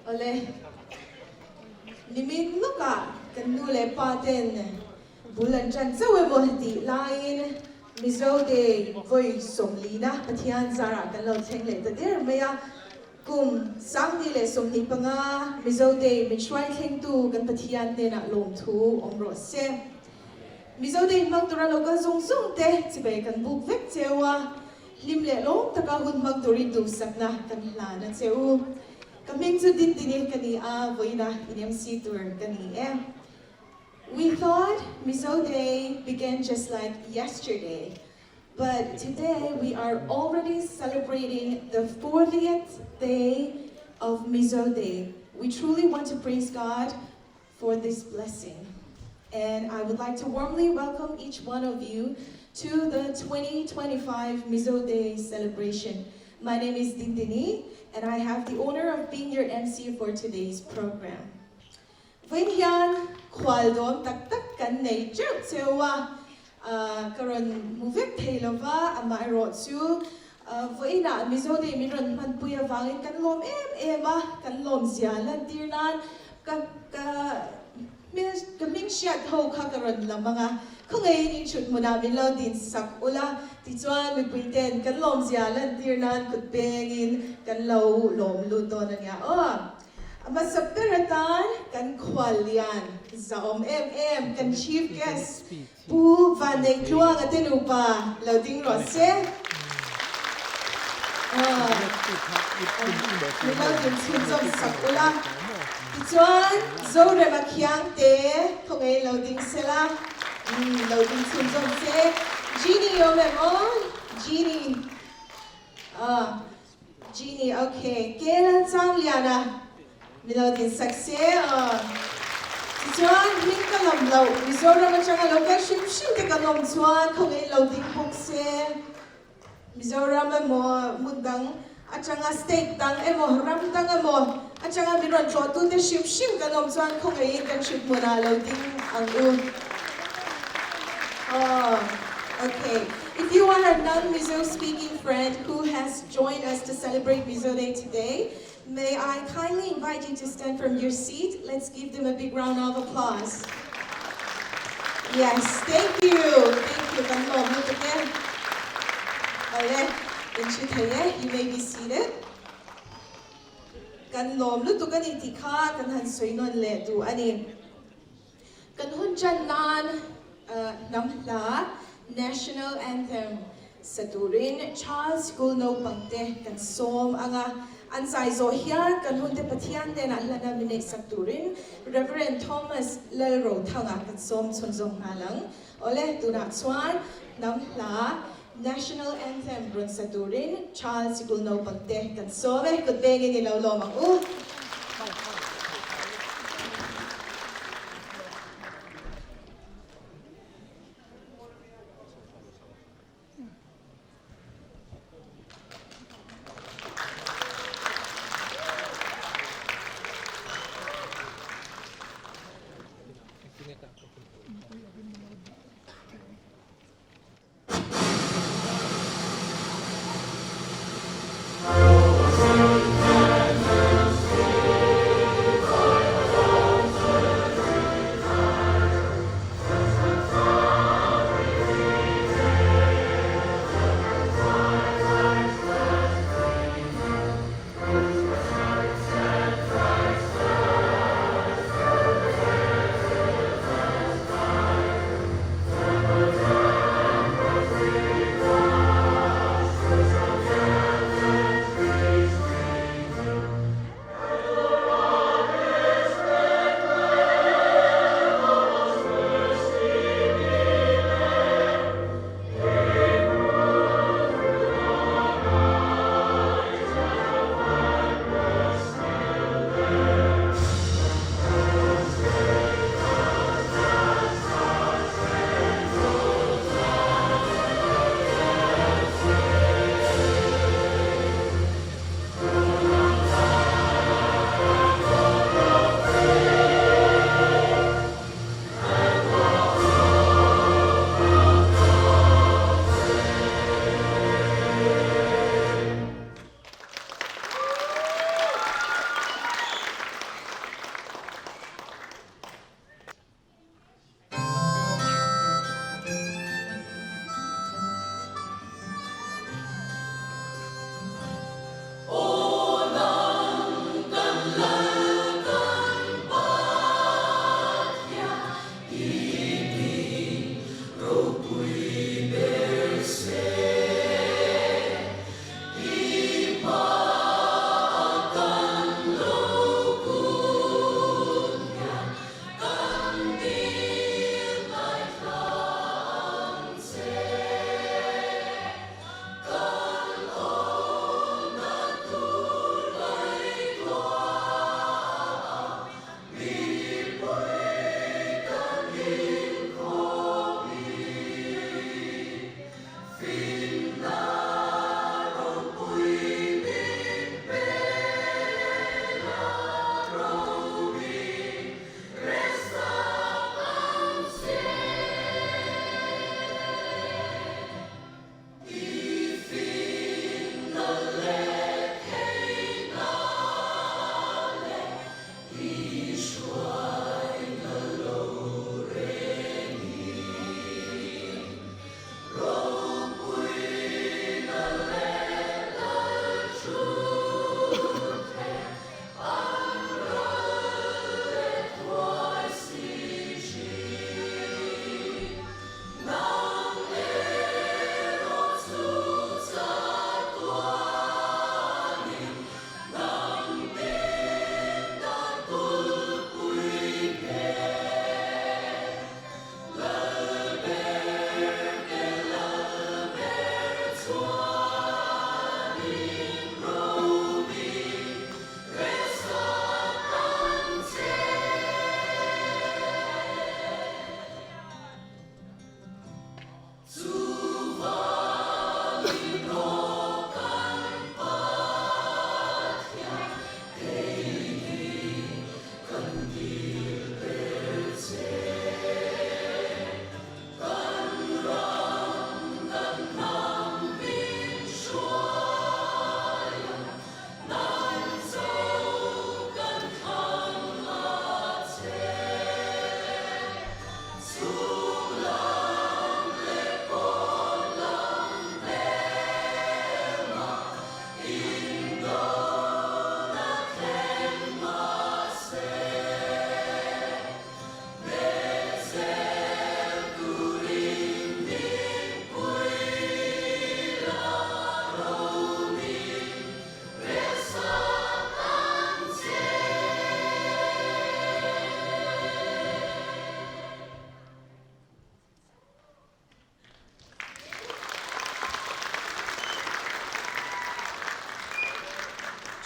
Awle, nimin lawkah kan nu leh pa ten bul an ṭan chauh emaw tih laiin Mizo Day vawi sawmlina Pathian zarah kan lo thleng leh ta der mai a. Kum 2025 Mizo Day min hruai thlengtu kan Pathian hnenah lawmthu awm rawh se. Mizo Day hmang tura lo kal zawng zawng te chibei kan buk vek cheu a. Hlim leh lawm taka hun hmang turin duhsakna kan hlan a che u. Ka hming chu Dindini ka ni a, vawiina in MC tur ka ni e. We thought Mizo Day began just like yesterday, but today we are already celebrating the 40th day of Mizo Day. We truly want to praise God for this blessing. And I would like to warmly welcome each one of you to the 2025 Mizo Day celebration. My name is Dindini, and I have the honor of being your MC for today's program. Vawiin hian khual dawm tak tak kan nei teuh cheu a, ka rawn hmu vek thei lo va, amaherawh chu vawiinah Mizo Day min rawn hmanpui avangin kan lawm em em a, kan lawmzia lantir nan ka ka Hmel ka hming hriat ho kha ka rawn lam ang a, khawngaihin in thut hmunah min lo din sak ula, tichuan mipui ten kan lawmzia lantir nan kut pengin kan lo lawm lut dawn a nia aw. A hmasa ber atan kan khuallian zahawm em em kan Chief Guest Pu Vanneitluanga te nupa lo ding rawh se. Min lo din chhunzawm sak ula. Tichuan Zorema Khiangte khawngaih lo ding sela. Lo ding chhunzawm se. Genie awm em aw? Genie. Genie, ok. Kelan Changliana min lo din sak se aw. Tichuan hming ka lam loh Mizoram atanga lo kal hrim hrim te kan awm chuan khawngaih lo ding bawk se. Mizoram emaw hmun dang atanga state dang emaw ram dang emaw atanga min rawn tlawh tute hrim hrim kan awm chuan khawngaihin kan hrut hmunah lo ding ang u. Aw. Ok. If you are a non-Mizo speaking friend who has joined us to celebrate Mizo Day today, may I kindly invite you to stand from your seat. Let's give them a big round of applause. Yes, thank you. Thank you. Kan lawm lutuk e. Awle, in hre thei e. You may be seated. Kan lawm lutuk a ni tih kha kan han sawi nawn leh duh a ni. Kan hun chan nan hnam hla, National Anthem, sa turin Charles School naupangte kan sawm ang a, an zai zawh hian kan hunte Pathian hnenah hlana min neihsak turin Rev. Thomas Lalrothanga kan sawm chhunzawm nghal ang. Awle, tunah chuan hnam hla, National Anthem, rawn sa turin Charles Sikul naupangte kan sawm e, kut vengin i lo lawm ang u.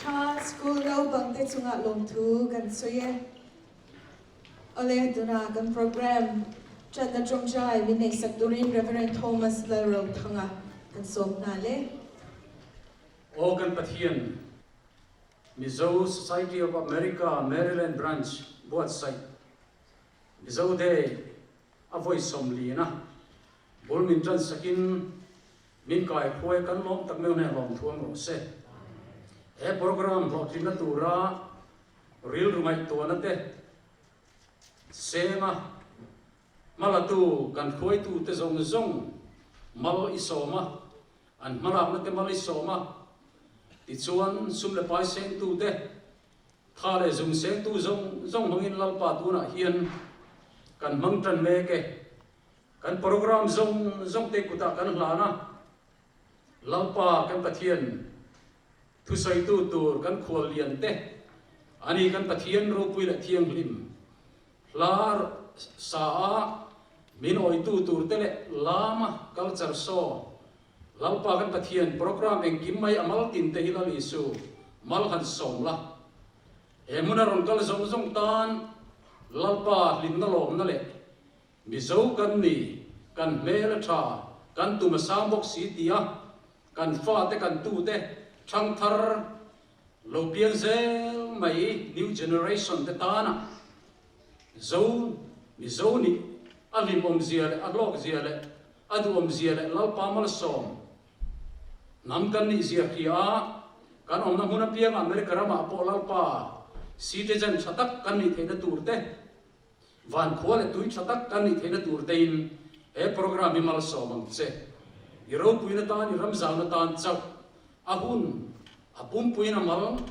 Tha School naupangte chungah lawmthu kan sawi e. Awle, tuna kan program Ṭanna Ṭawngṭai min neihsak turin Rev. Thomas Lalrothanga kan sawm nghal e. Aw kan Pathian, Mizo Society of America Maryland Branch buatsaih Mizo Day a vawi sawmlina bul min ṭan sakin min kai khuai kan lawm tak meuh nen lawm thuam rawh se. He program hlawhtlinna tura rilru ngaihtuahna te senga hmalatu kan hruaitute zawng zawng mal i sawm a, an hmalakna te mal i sawm a, tichuan sum leh pai sengtute Tha leh zung sengtu zawng zawng hmangin Lalpa tunah hian kan hmang tan mek e. Kan program zawng zawng te kutah kan hlan a, Lalpa kan Pathian thusawitu tur kan khual lian te, ani kan Pathian ropui leh thianghlim hla sa a min awitu tur te leh lama culture show Lalpa kan Pathian program engkim mai a mal tin te hi Lal Isu mal han sawm la. He hmuna rawn kal zawng zawng tan Lalpa hlimna lawmna leh Mizo kan ni, kan hmel a tha, kan tum a sang bawk si tia kan fate kan tute thangthar lo piang zel mai new generation te tana Zo, Mizo nih a hlimawmzia leh a hlawkzia leh a duhawmzia leh Lalpa malsawm hnam kan nihzia hria a, kan awmna hmun apianga America ramah pawh Lalpa citizen tha tak kan nih theihna tur te, vankhua leh tui tha tak kan nih theihna tur tein he program hi malsawm ang che. I ropuina tan, i ramzalna tan chauh A hun, a pumpuiin a mal,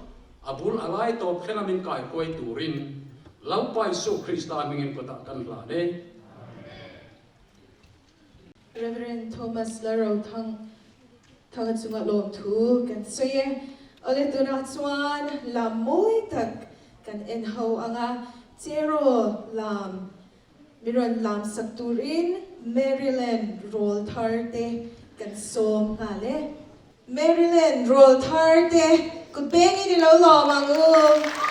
a bul a lai tawp thlenga min kaikuai turin Lalpa Isu Krista hmingin kutah kan hlan e. Rev. Thomas Lalrothang Thanga chunga lawmthu kan sawi e. Awle tunah chuan lam mawi tak kan en ho anga Cheraw lam Mi rawn lam sak turin Maryland rawl thar te kan sawm nghal e. Maryland rawl thar te kut pengin i lo lawm ang u.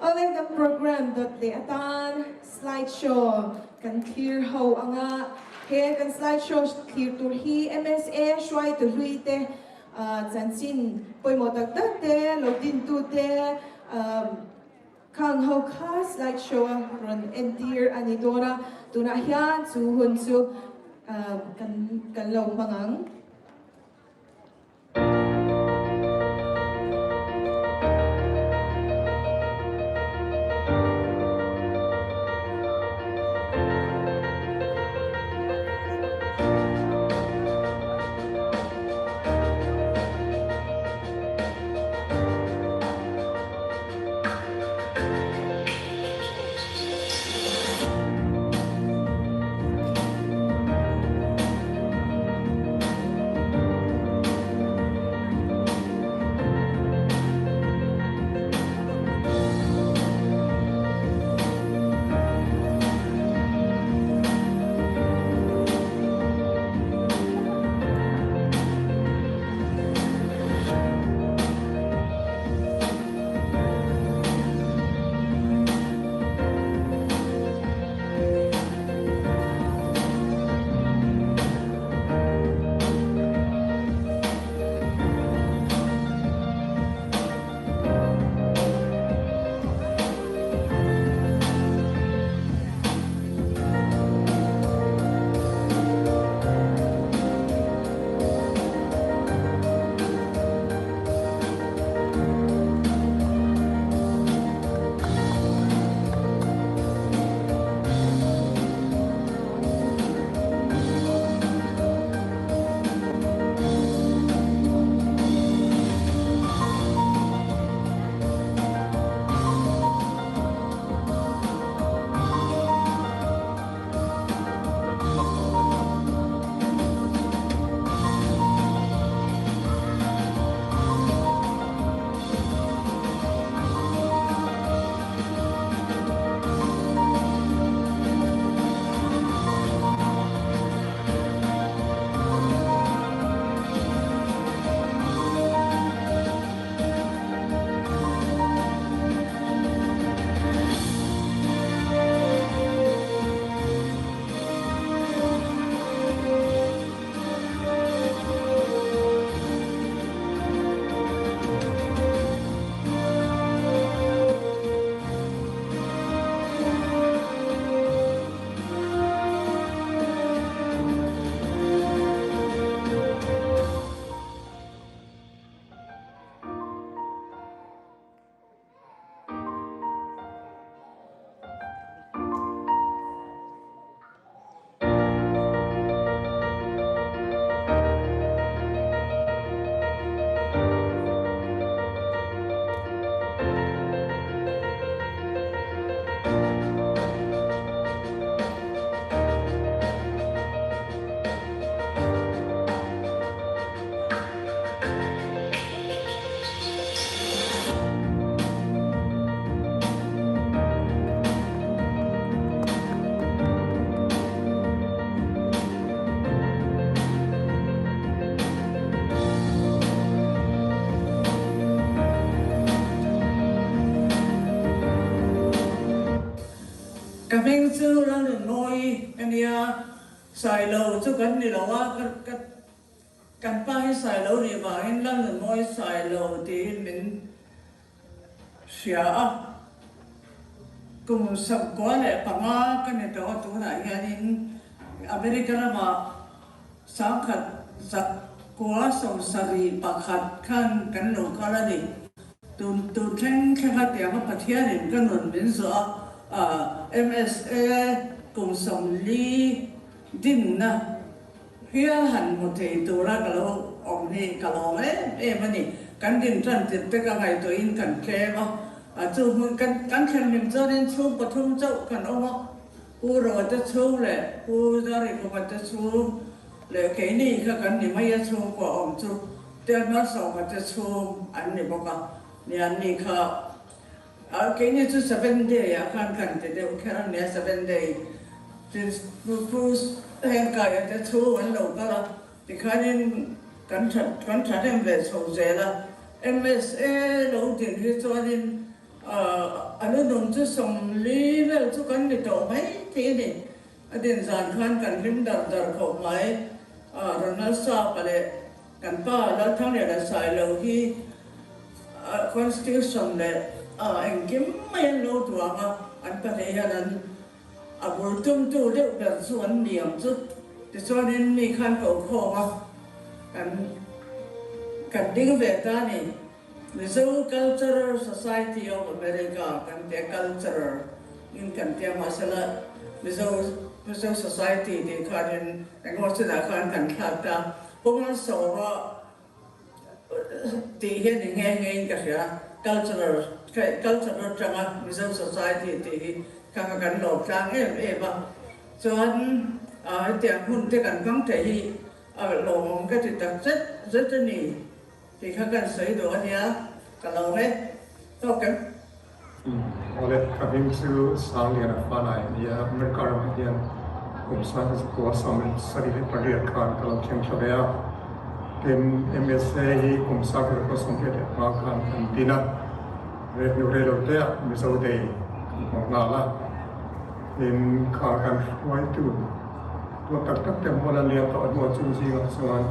Awle kan program dawt leh atan slide show kan thlir ho anga he kan slide show thlir tur hi MSA hruaitu hlui te chanchin pawimawh tak tak te lo dintu te Khang ho kha slide show a rawn entir a ni dawn a, tunah hian chu hun chu kan kan lo hmang ang. Ka hming chu Lalnunmawii ka nia, Sailo chu kan ni lo a, ka Kan pa hi Sailo nih vangin Lalnunmawi Sailo tiin min hria a, kum 95 ka ni tawh a, tunah hianin America ramah 1971 khan kan lo kal a ni. Tun tun thleng thleng a tianga Pathianin ka nun min zawh a, MSA kum 40 dinna Hial han hmu thei tura ka lo awm hi ka lawm em em a ni. Kan din tan tirh te ka ngaihtuahin kan tlem a, a chu hmun kan kan thlen hlim chuanin chhung pathum chauh kan awm a, Pu Roa te chhung leh Pu Zarikhuma te chhung leh keini kha kan ni mai a chhungkua awm chu Telhmalsawma te chhung an ni bawk a, ni an ni kha a keini chu seven day ah khan kan ti deuh kher a nia seven day tin pu hengkaia te chhung an lo kal a tikhanin kan that kan thahnem ve chho zel a msa lo din hi chuanin. A lu nung chu 40 vel chu kan ni tawh mai thei a ni. A din zan khan kan hlim dar dar khawp mai. Ronald Sapa leh kan pa Lalthangliana Sailo hi Constitution leh engkim mai an lo duang a, an pahnih hian an a bul tumtu deuh ber chu an ni ang chu. Tichuanin mi khan ko khawm a, kan kan ding ve ta a ni. Mizo Cultural Society of America kan tia cultural in kan tia mahsela Mizo Mizo Society tih khanin engemaw chinah khan kan thlak ta. Pumalsawma tih hi a ni nghe nghe in ka hria. Cultural cultural atanga Mizo Society tih hi kha kha kan lawm tlang em em a. Chuan hetiang hun te kan hmang thei hi lawmawm ka ti tak zet zet a ni. Tih kha kan sawi duh a nia, ka lo he tawk em? Awle, ka hming chu Sangliana Fanai a ni a, America ramah hian kum 1978 khan ka lo thleng thla ve a. Tin, MSA hi kum 1985 khan an din a, rehnu reiloteah Mizo Day kan hmang nghal a. Tin, kha kan hruaitu tuah tak tak te hmual a liam tawh hnuah chung zingah chuan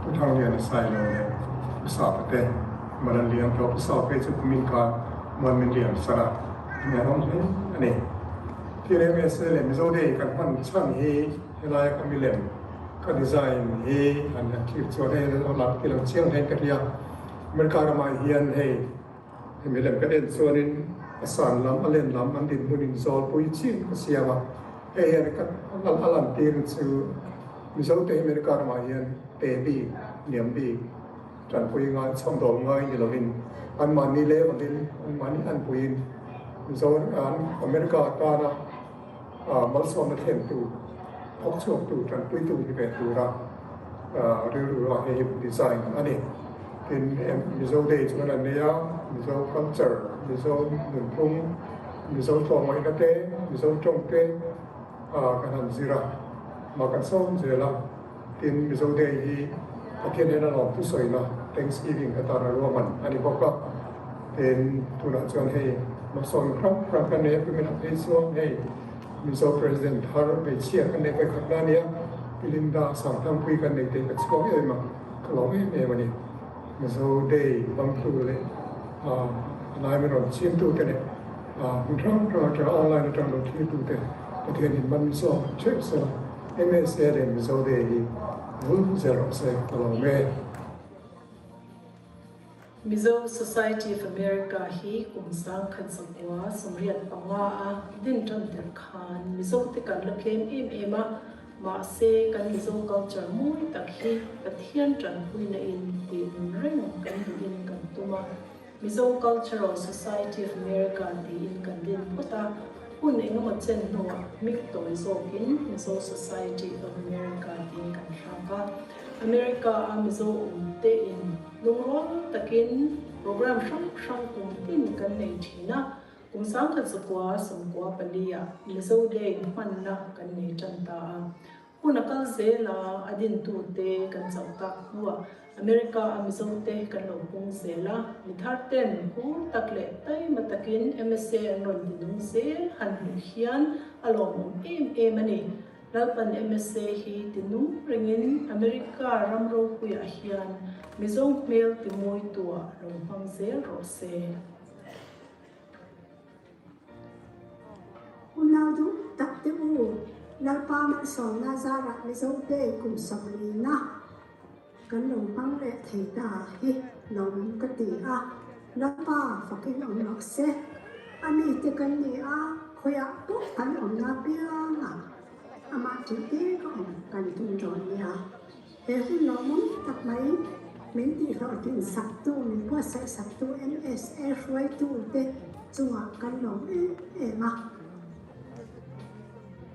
Pu Thangliana Sailo leh Pu Sapa te hmual an liam tawh. Pu Sapa phei chu kumin khan hmual min liam san a, a ngaihawm hle a ni. Thil MSA leh Mizo Day kan hman chhan hi helaia ka milem ka design hi han han thlir chuan hei a lo ti lo chiang hle in ka hria. America ramah hian hei he milem kan en chuanin a san lam a len lam an dinhmun in zawlpui chin ka siam a, hei hian ka a lantir chu Mizo te hi America ramah hian te bik, hniam bik, tanpui ngai, chhawmdawl ngai ni lovin anmahni level-in, anmahni anpuiin Mizo an America tana malsawmna thlentu, thawk chhuaktu, tanpuitu ni ve tura rilru a hei hi design a ni. Tin, Mizo Day chuan an nei a, Mizo culture, Mizo nunphung, Mizo tlawmngaihna te, Mizo tawng te, kan han zir a, mah kan sawm zel a, tin Mizo Day hi Pathian hian a lawm thusawina Thanksgiving atan a ruahman a ni bawk a, tin tunah chuan hei hmasawm hrang hrang kan nei a, kumin ah phei chuan hei Mizo President thar hmeichhia kan neih vawikhat na a nia, Pi Linda Sangthangpui kan nei te hi ka chhuak em a, ka lawm em em a ni. Mizo Day hmangtu leh a lai min rawn chimtute leh hmun hrang hrang atanga online atang lo thirtute Pathianin man zawk theuh sela MSA leh Mizo Day hi vul zel rawh se ka lawm e. Mizo Society of America hi kum 1985 a din tan tel khan Mizo te kan la tlem em em a, Mahse, kan Mizo culture mawi tak hi Pathian tanpuina in tih nun reng kan duhin kan tum a. Mizo Cultural Society of America tiin kan din phawt a, hun engemaw chen hnuah hming tawi zawkin Mizo Society of America tiin kan thlak a. America a Mizo awm te in lungrual takin program hrang hrang kum tin kan nei thin a. Kum 1994 ah Mizo Day hmanna kan nei tan ta a. Hun a kal zel a, a dintute kan chauh tak hnuah America a Mizo te kan lo pung zel a, mi thar ten hur tak leh taima takin MSA an rawn tinung zel han hmuh hian a lawmawm em em a ni. Lalpan MSA hi tinung rengin America ram ropuiah hian Mizo hmel timawitua lo hmang zel rawh se. Unau duh tak te u, Lalpa malsawmna zarah Mizote kum 40na kan lo hmang leh thei ta hi lawmawm ka ti a, Lalpa fakin awm rawh se. A mite kan ni a, khawiah pawh kan awmna piangah amah tih te ka awm kan tum dawn nia. He hun lawmawm tak mai min tihhlawhtlin saktu, min buatsaih saktu MSA hruaitute chungah kan lawm em em a.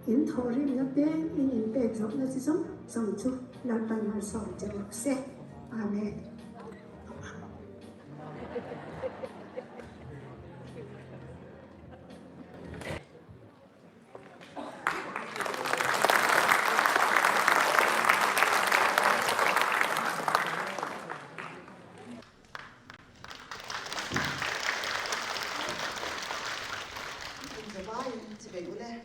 In thawhrimna te, in inpek zawhna chi zawng zawng chu Lalpan malsawm che rawh se. Amen. Chibai ule.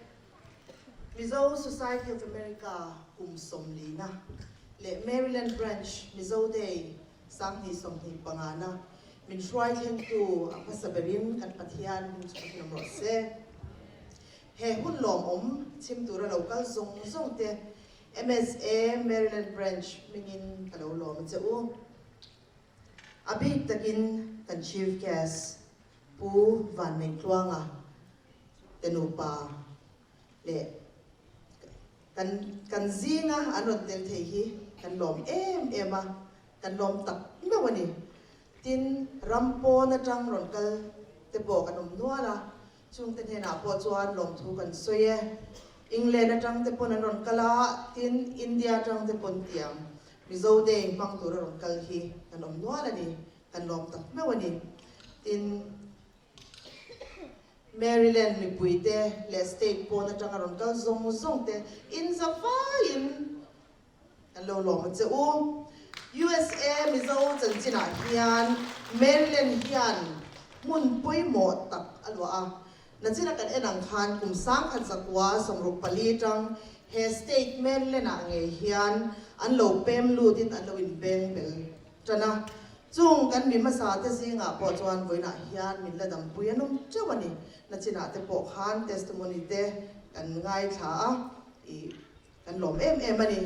Mizo Society of America kum sawmlina leh Maryland Branch Mizo Day 2025 na min hruai thlengtu a hmasa berin kan Pathian hming chu ka hniam rawh se. He hun lawmawm chhim tura lo kal zawng zawng te MSA Maryland Branch hmingin ka lo lawm a che u. A bik takin kan Chief Guest Pu Vanneitluanga te nupa leh kan kan zinga an rawn tel thei hi kan lawm em em a, kan lawm tak meuh a ni. Tin, ram pawn atang rawn kal te pawh kan awm nual a, chungte hnenah pawh chuan lawmthu kan sawi e. England atang te pawn an rawn kal a, tin India atang te pawn tiang Mizo Day hmang tura rawn kal hi kan awm nual a ni. Kan lawm tak meuh a ni. Tin, Maryland mipuite leh state pawn atanga rawn kal zawng zawng te in za faiin kan lo lawm a che u. USA Mizo chanchinah hian Maryland hian hmun pawimawh tak a luah a. Nachina kan en ang khan kum 1964 tang he state Maryland-ah ngei hian an lo pem lutin an lo inbeng bel Ṭan a, chung kan mi hmasa te zingah pawh chuan vawiinah hian min la dampui an awm ṭeuh a ni. Nachinah te pawh khan testimony te kan ngaithla a, ih kan lawm em em a ni.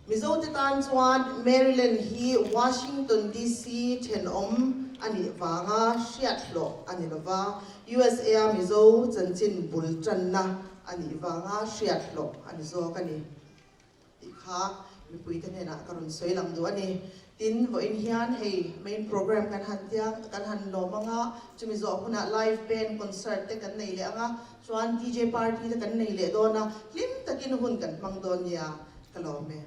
Mizo te tan chuan Maryland hi Washington DC ṭhenawm a nih vanga hriat hlawh a ni lova, USA a Mizo chanchin bul ṭanna a nih vanga hriat hlawh a ni zawk a ni tih kha mipuite hnenah ka rawn sawi lang duh a ni. Tin, vawiin hian hei main program kan han tia kan han lawm ang a, chumi zawh hunah live band concert te kan nei leh ang a, chuan DJ party te kan nei leh dawn a, hlim takin hun kan hmang dawn nia ka lawm e.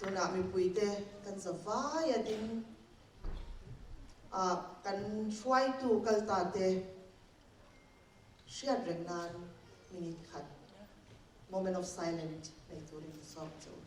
Tunah mipuite kan za vai a ding. Ah kan hruaitu kal ta te hriat reng nan minute khat moment of silent nei turin ka sawm che u.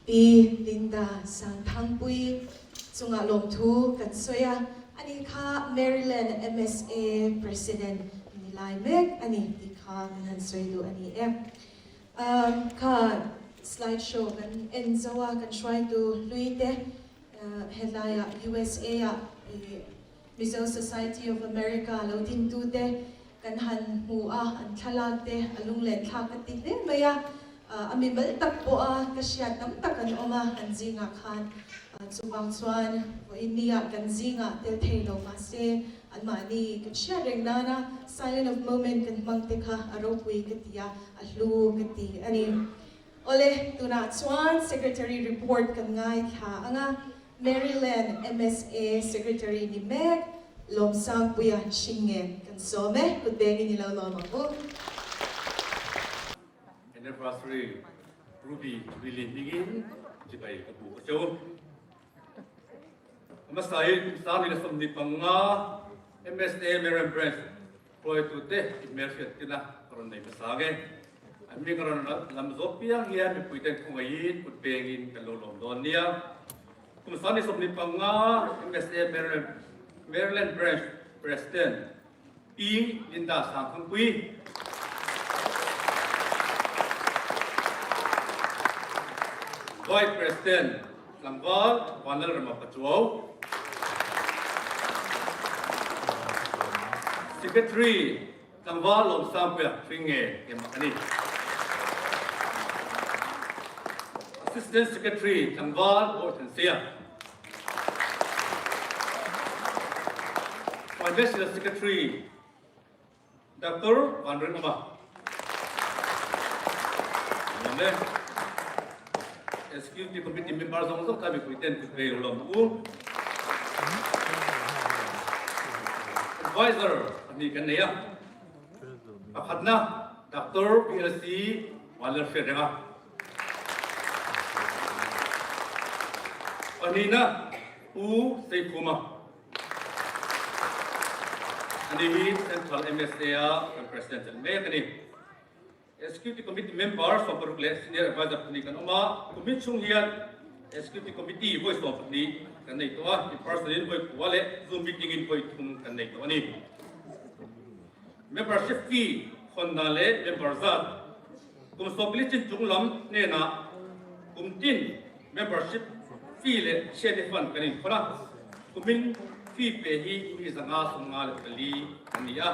Pi Linda Sangthangpui chungah lawmthu kan sawi a, ani kha Maryland MSA President ni lai mek a ni tih kha kan han sawi duh a ni e. Kha slide show kan en zo a, kan hruaitu hlui te helaiah USA ah Mizo Society of America lo dintu te kan han hmu a, an thlalak te a lunglen thlak ka ti hle mai a, a mimal tak pawh a ka hriat tam tak an awm a an zingah khan chuvang chuan vawiin nia kan zingah tel thei lo mahse anmahni kan hriat reng nana silent of moment kan hmang te kha a ropui ka ti a, a hlu ka ti a ni. Awle, tunah chuan Secretary report kan ngaithla ang a, Maryland MSA Secretary ni mek Lawmsangpuia Hringngen kan sawm e, kut bengin i lo lawm ang u. Anniversary Ruby Jubilee hmingin chibai ka bu a che u. A hmasain kum 2015 MSA Maryland Branch hruaitute inhmelhriat tina ka rawn nei hmasa ang e. An hming a rawn lam zawk piang hian mipuiten khawngaihin kut pengin kan lo lawm dawn nia. Kum 2015 MSA Maryland Maryland Branch President Pi Linda Sangthangpui, Vice President Tlangval Vanlalrema Pachuau, Secretary Tlangval Lawmsangpuia Hringnge Keimah a ni. Assistant Secretary Tlangval Bawithansia. Financial Secretary Doctor Vanrinawma. lawm e. Executive Committee member zawng zawng kha mipui ten kut vei lo lawm u. Advisor pahnih kan nei a. Pakhatna Doctor PLC Vanlalhriatrenga. Pahnihna Pu Seikhuma. Ani hi Central MSA a kan President an mek a ni. Executive Committee member 16 leh Senior Advisor pahnih kan awm a. Kumin chhung hian Executive Committee vawi 12 kan nei tawh a, in person in vawi kua leh Zoom meeting in vawi thum kan nei tawh a ni. Membership fee khawnna leh member zat Kum 40 chin chung lam hnenah kum tin membership fee leh chhiatna fund kan inkhawn a, kumin fee pe hi mi 554 an ni a,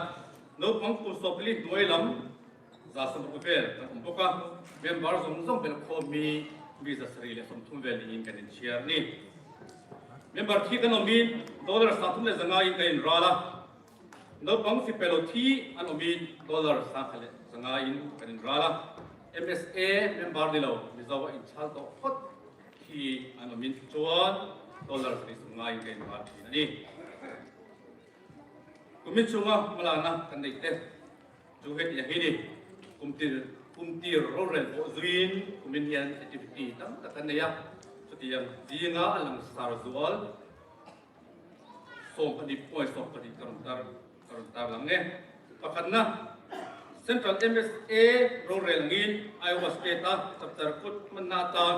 naupang kum 40 hnuai lam 160 vel kan awm bawk a, member zawng zawng belh khawm hi mi 730 vel niin kan inchhiar a ni. Member thi kan awmin dollar 305 in kan inral a. Naupang fipel lo thi an awmin dollar 1500 in kan inral a, MSA member ni lo Mizo a inchhal tawh phawt thi an awmin chuan dollar 250 in kan inral thin a ni. Kumin chhunga hmalakna kan neih te chu heti ang hi ni, kumtir kumtir rorel pawh zuiin kumin hian activity tam tak kan nei a, chutiang zinga a langsar zual 12 point 12 ka rawn tar ka rawn tar lang e. Pakhatna, Central MSA rorel angin Iowa State a chapchar kut hmanna atan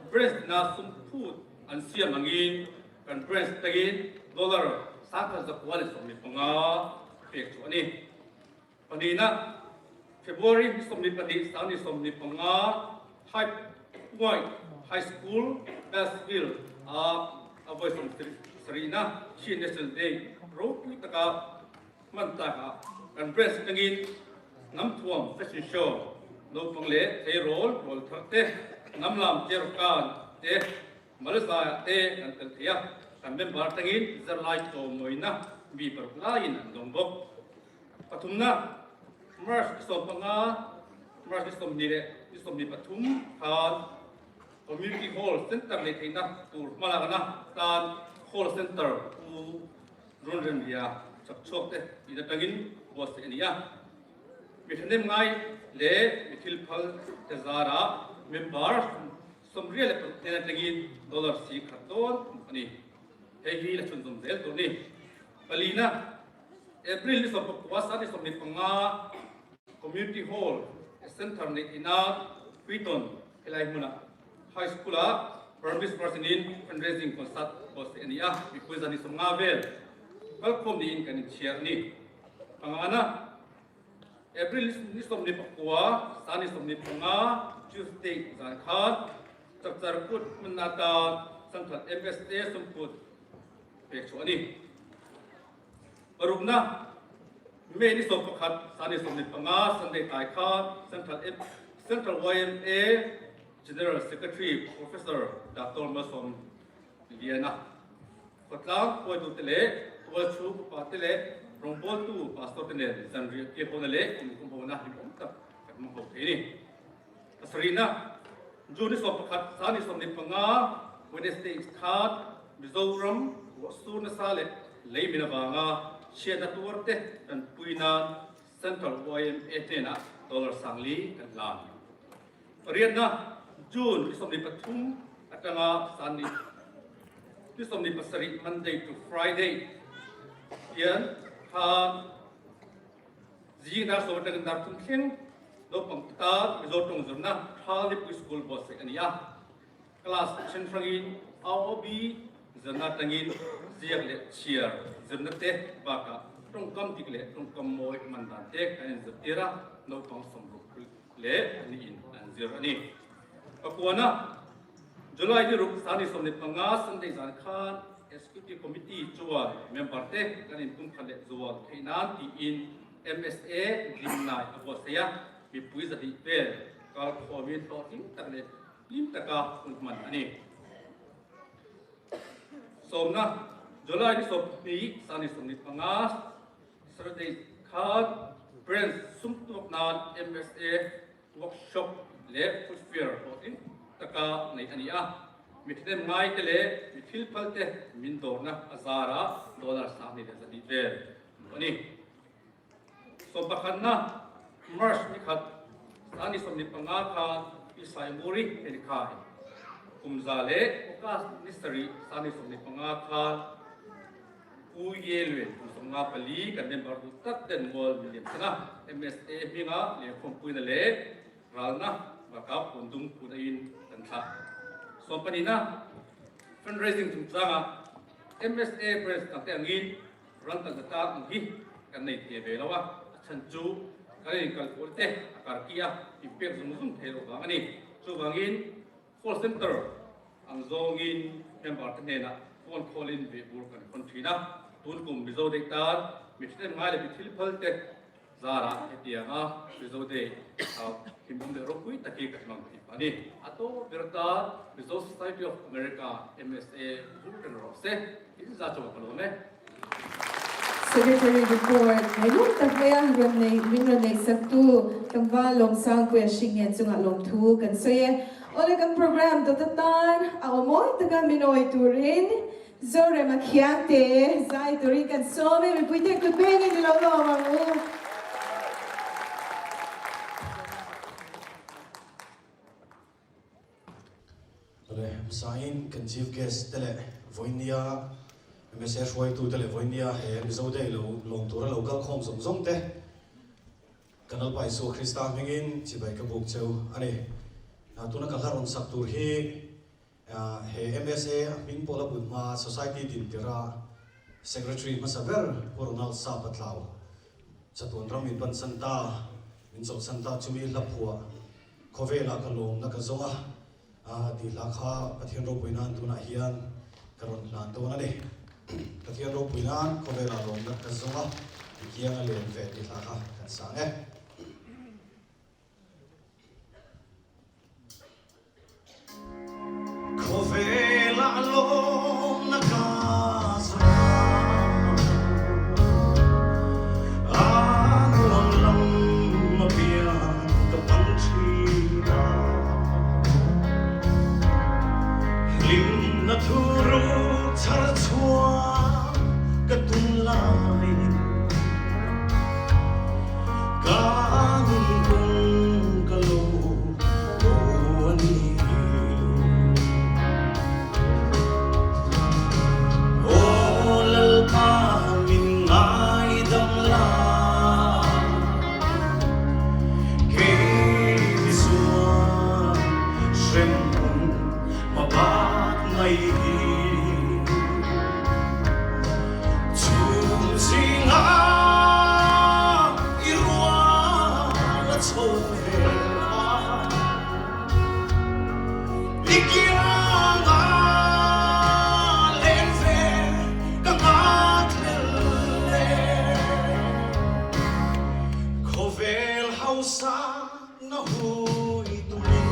branch tina sum phut an siam angin kan branch tangin dollar 1115 pek chu a ni. Pahnihna, February ni 22 2025 High Point High School, Bassville ah a vawi 70na Chin National Day ropui taka hman tlakah kan branch atangin Hnamthuam Fashion Show, naupang leh tleirawl rawl thar te, hnamlam cherkan te, Malzaiah te kan tel thei a, kan member atangin zirlai tlawmngawihna mi paruk laiin an dawng bawk. Pathumna, March ni 15, March ni 20 leh ni 23 khan Community Hall Centre neih theihna tur hmalakna tan Hall Centre Pu Runremlia chakchhuak te in atangin buatsaih a ni a. Mi thahnem ngai leh mi thil phal te zarah member 86 hnen atangin dollar 10,000 dawn hmuh a ni. Hei hi la chhunzawm zel tur a ni. Palina. April ni 19 san ni 25 Community Hall Centre neih theih nan Wheaton helai hmunah High School ah Burmese version in fundraising concert buatsaih a ni a, mipui zan ni 50 vel kalkhawm niin kan inchhiar a ni. Pangana, April ni 29 san ni 25 Tuesday zan khan Chapchar Kut hmanna atan Central MSA sumkut pek chhuah a ni. Parukna, May ni 11, Sunday 25, Sunday tlai kha Central Central yma General Secretary Professor Doctor Malsawm Liana, khawtlang hruaitute leh tualchhung upate leh rawngbawltu Pastor te nen zanriah kilhona leh inkhawmhona hlimawm tak kan hmang ho thei a ni. Pasarihna, June ni 11, Sunday 25, Wednesday khan Mizoram ruah sur nasa leh lei min avanga chhiatna tuarte tanpui nan Central yma hnenah dollar 4000 kan hlan. Pariatna, June ni 23 atanga Sunday ni 27 Monday to Friday hian khan Zing dar 7 atangin dar thum thleng naupang te tan Mizo tawng zirna Thalipui School buatsaih a ni a. Class then hrangin AOB zirna atangin ziak leh chhiar zirna te bakah tawngkam dik leh tawngkam mawi hman dan te kan inzirtir a, naupang 60 leh pahnihin an zir a ni. Pakuana, July ni ruk sani 15 Sunday zan khan Executive Committee chuan member te kan inpumkhat leh zual theih nan tiin MSA Glimnai a buatsaih a, mipui 200 vel kalkhawmin hlawhtling tak leh hlim taka hun hman a ni. Sawmna, July ni 20 sani 25 Saturday khan Branch sumtuak nan MSA Workshop. leh Food Fair hlawhtling taka neih a ni a. Mi thahnem ngaite leh mi thil phalte min dawrna a zarah dollar 2200 vel hmuh a ni. Sawmpakhatna March ni khat 2025 khan Pi Saimuri Helikhai kum za leh August ni sarih 2025 khan Pu Ye Luen kum 54 kan member duh tak ten mual min liam san a, MSA hminga lehkhawmpuina leh ralna bakah puan dung phut aiin kan thlah. Sawmpahnihna fundraising chungchangah MSA branch dangte angin Ran kan hnatlak ang hi kan nei thei ve lo a, a chhan chu kan inkalpawh te a karki a inpek zung zung thei loh vang a ni. Chuvangin call center ang zawngin member te hnenah phone call in vehbur kan khawn thin a, tun kum Mizo Day tan mi thahnem ngai leh mi thil phal te Zarah hetianga Mizo Day hlimawm leh ropui tak hi ka hmang thei pah a ni. A tawp ber tan Mizo Society of America, MSA, vur reng rawh se. In za chawng ka lawm e. Secretary report ngaihawm tak maia rawn nei min rawn neihsaktu tlangval Lawmsangpuia Hringngen chungah lawmthu kan sawi e. Awle kan program dawt atan a aw mawi taka min awi turin Zorema Khiangte zai turin kan sawm e, mipuite kut bengin i lo lawm ang u. Awle, hmasain kan Chief Guest te leh vawinia MSA hruaitu te leh vawinia he Mizo Day lo lawm tura lo kal khawm zawng zawng te kan Lalpa Isua Krista hmingin chibai ka buk cheu a ni. Tuna ka hla rawn sak tur hi He MSA a hming pawh la put hma Society din tirha Secretary hmasa ber Pu Ronald Sapa Tlau chatuan ram min pansan ta, min chawlhsan ta chumi hla phuah khawvelah ka lawmna ka zawng a tih hla kha Pathian ropui nan tunah hian ka rawn hlan dawn a ni. Pathian ropui nan khawvelah lawmna ka zawng a, i kianga len ve tih hla kha kan sang e. Khawvelah lawmna ka zawng a, a nuam lam a pian ka pan thin a. Hlimna thu ruk chhar chhuah ka tum laiin Ka nun kawng ka lo bo a ni. Aw Lalpa min ngaidam la, kei misual hremhmun hmabak mai hi. Chhum zinga i rual a chho ve a, i kianga len ve ka nghakhlel e. Khawvel hausa na hui tumin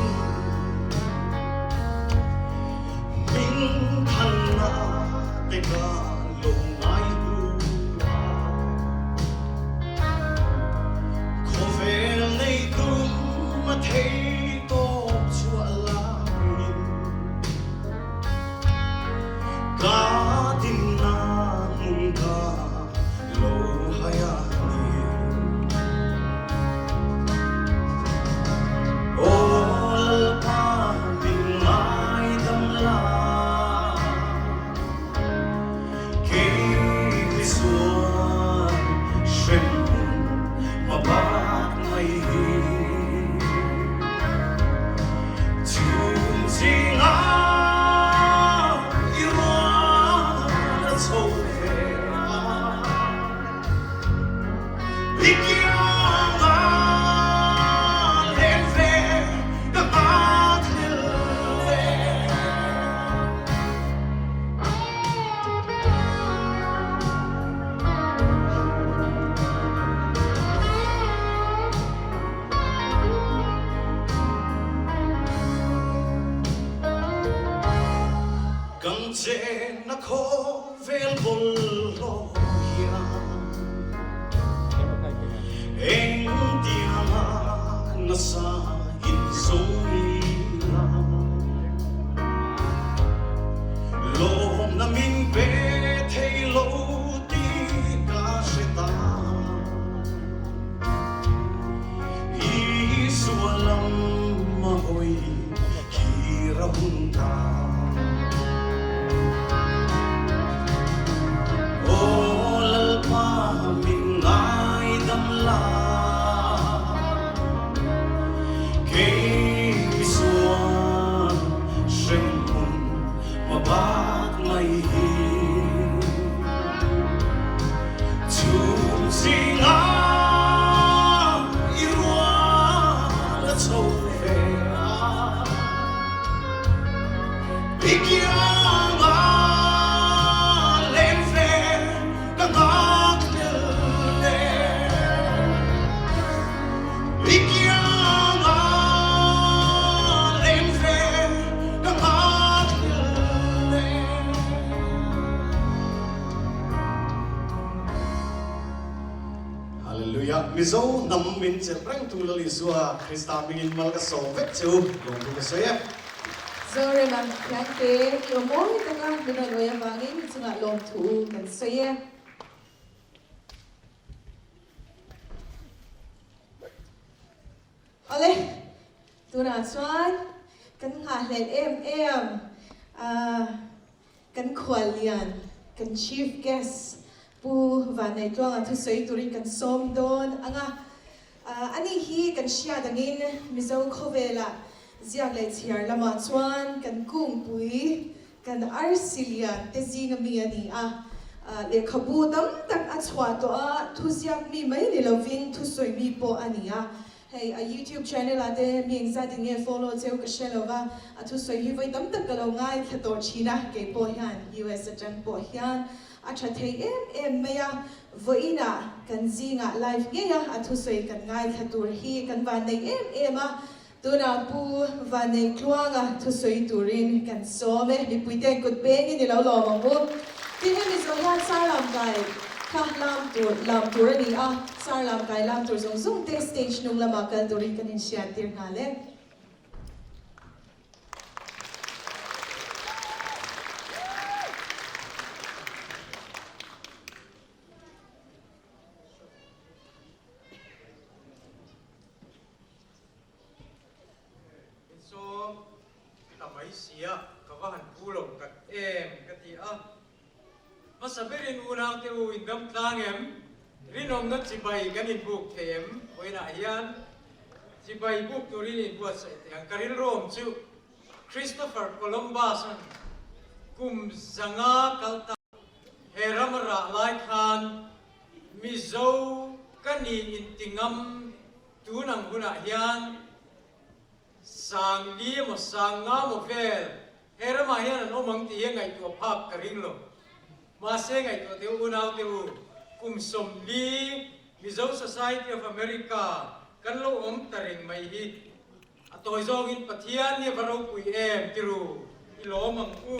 hming thanna te ka lo ngai hlu a. Khawvel nei tum a thei tawp chhuah laiin ka dinna hmun ka lo hai a ni. Aw Lalpa min ngaidam la, kei misual hremhmun hmabak mai hi. Chhum zingah i rual a chho ve a. I kianga len ve ka nghakhlel e. Kan chenna khawvel bawlhhlawh hian engtianga nasa in sawi la. Lawmna min pe thei lo tih ka hre ta. Isua lam a hawi khir a hun ta. Aw Lalpa min ngaidam la, kei misual hremhmun hmabak mai hi. Chhum zingah i rual a chho ve a, i kianga leng ve ka nghak hlel e. I kianga leng ve ka nghak hlel e. Hallelujah. Mizo hnam min chelh reng tu Lal Isua Krista hmingin mal ka sawm vek che u, lawmthu ka sawi e. Zorema Khiangte i aw mawi taka min rawn uai avangin i chungah lawmthu kan sawi e. Awle, tunah chuan kan nghahhlelh em em kan khuallian, kan Chief Guest Pu Vanneitluanga thusawi turin kan sawm dawn ang a. Ani hi kan hriat angin Mizo khawvelah ziak leh chhiar lamah chuan kan kungpui, kan arsi lian te zinga mi a ni a. Lehkhabu tam tak a chhuah tawh a, thuziak mi mai ni lovin thusawi mi pawh a ni a. Hei a youtube channel ah te mi engzat in nge follow cheu ka hre lo va, a thusawi hi vawi tam tak ka lo ngaithla tawh thin a, kei pawh hian US atang pawh hian a tha thei em em mai a, vawiinah kan zingah live ngei a a thusawi kan ngaithla tur hi kan vannei em em a, tunah Pu Vanneitluanga thusawi turin kan sawm e, mipuite kut pengin i lo lawm ang u. Tin hemi zawh hian Sarlam kai kha lam tur lam tur a ni a, Sarlam kai lam tur zawng zawng te stage hnung lamah kal turin kan inhriat tir nghal e. Min sawm ta mai sia, ka va han pu lo tak em ka ti a. Hmasa berin unaute u indam tlang em? Rinawmna chibai kan inbuk thei em? Vawiinah hian chibai buk turin inbuatsaih teh ang. Ka rilruawm chu Christopher Columbus-a'n kum 500 kal ta he ram a rah lai khan Mizo ka ni inti ngam tun ang hunah hian 4000 emaw 5000 emaw vel he ramah hian an awm ang tih hi ngaihtuah phak ka ring lo. Mahse ngaihtuah teh u unau te u, kum 40 Mizo Society of America kan lo awm ta reng mai hi a tawi zawngin Pathian hi a va ropui em ti ru i lawm ang u.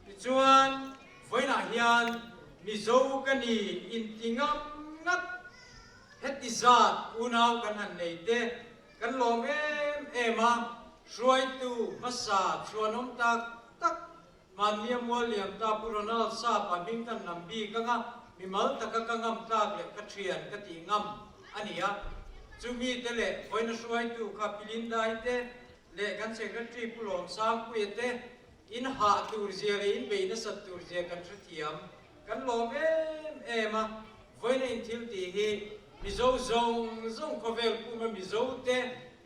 Tichuan vawiinah hian Mizo ka ni inti ngam ngat heti zat unau kan han nei te Kan lawm em em a, hruaitu hmasa chhuanawm tak tak Hmannia mual liam ta Pu Ronald Sapa hming kan lam bik anga mimal taka ka ngam tlak leh ka thian ka tih ngam a ni a. Chumi te leh vawiina hruaitu kha Pi Lindai te leh kan Secretary Pu Lawmsangpuia te in hah tur zia leh in bei nasat tur zia kan hrethiam. Kan lawm em em a, vawiina in thil tih hi Mizo zawng zawng khawvel puma Mizo te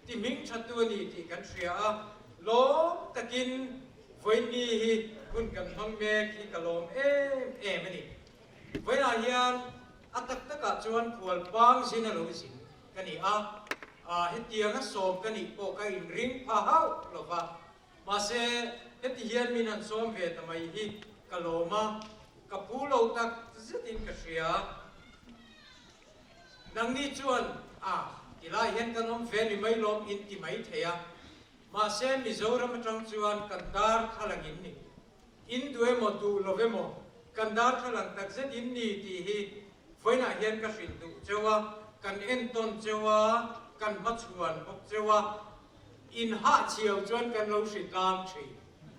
ti hming tha tu a ni tih kan hria a, lawm takin vawiinni hi hun kan hmang mek hi ka lawm em em a ni. Vawiinah hian a tak takah chuan khual pang zin a lo zin ka ni a, hetianga sawm ka nih pawh ka inring pha hauh lova, Mahse, heti hian min han sawm ve ta mai hi ka lawm a, ka phu lo tak zetin ka hria. Nangni chuan, A, tilai hian kan awm ve ni mai lawm in ti mai thei a. Mahse, Mizoram atang chuan kan darthlalang in ni. In duh emaw duh lo emaw, kan darthlalang tak zet in ni tih hi vawiinah hian ka hrilh duh cheu a, kan entawn cheu a, kan hmachhuan bawk cheu a. In hah chhiau chuan kan lo hri tlang thin.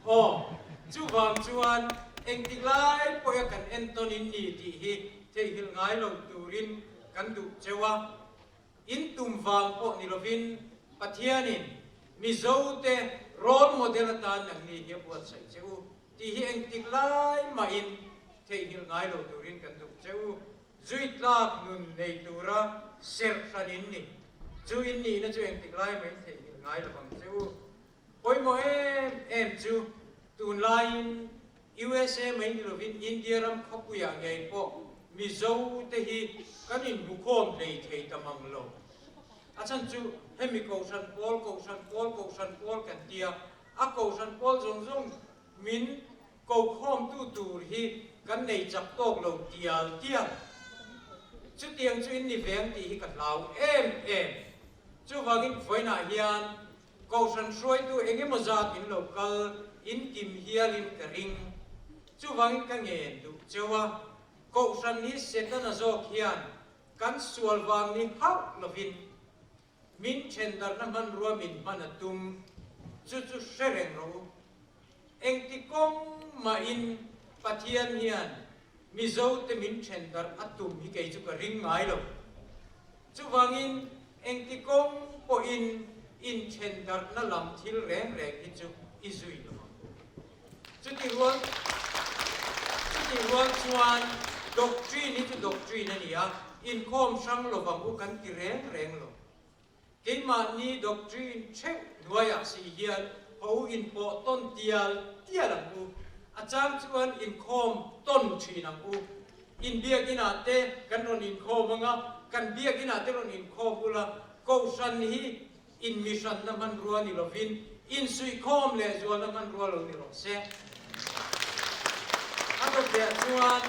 Aw, chuvang chuan engtik lai pawha kan entawn in ni tih hi theihnghilh ngai lo turin kan duh cheu a. In tum vang pawh ni lovin Pathianin Mizote role model atan nangni hi a buatsaih che u tih hi engtik lai mahin theihnghilh ngai lo turin kan duh che u. Zui tlak nun nei tura serh hran in ni. Chu in nihna chu engtik lai mahin theihnghilh ngai lo vang che u. Pawimawh em em chu tunlaiin USA mai ni lovin India ram khawpuiah ngei pawh Mizo te hi kan inhmukhawm hlei thei ta mang lo. A chhan chu hemi Kohhran pawl, Kohhran pawl, Kohhran pawl kan tia, a Kohhran pawl zawng zawng min kokhawmtu tur hi kan nei chak tawk lo tial tial. Chutiang chu in ni veng tih hi ka hlau em em. Chuvangin vawiinah hian Kohhran hruaitu eng emaw zat in lo kal in kim hialin ka ring. Chuvangin ka ngen duh cheu a, Kohhran hi Setana zawk hian kan sual vang ni hauh lovin min thendarhna hmanrua min hman a tum chu chu hre reng rawh u. Engti kawng mahin Pathian hian Mizote min thendarh a tum hi kei chu ka ring ngai lo. Chuvangin, engti kawng pawhin inthendarhna lam thil reng reng hi chu i zui lo ang. Chuti rual chuti rual chuan doctrine hi chu doctrine a ni a, inkhawm hrang lovang u kan ti reng reng lo. Keimahni doctrine theuh hnuaiah si hian ho inpawh tawn tial tial ang u. A chang chuan inkhawm tawn thin ang u. In biakinah te kan rawn inkhawm ang a, kan biakinah te rawn inkhawm ula, Kohhran hi inmihranna hmanrua ni lovin insuihkhawm lehzualna hmanrua lo ni rawh se. A dawteh chuan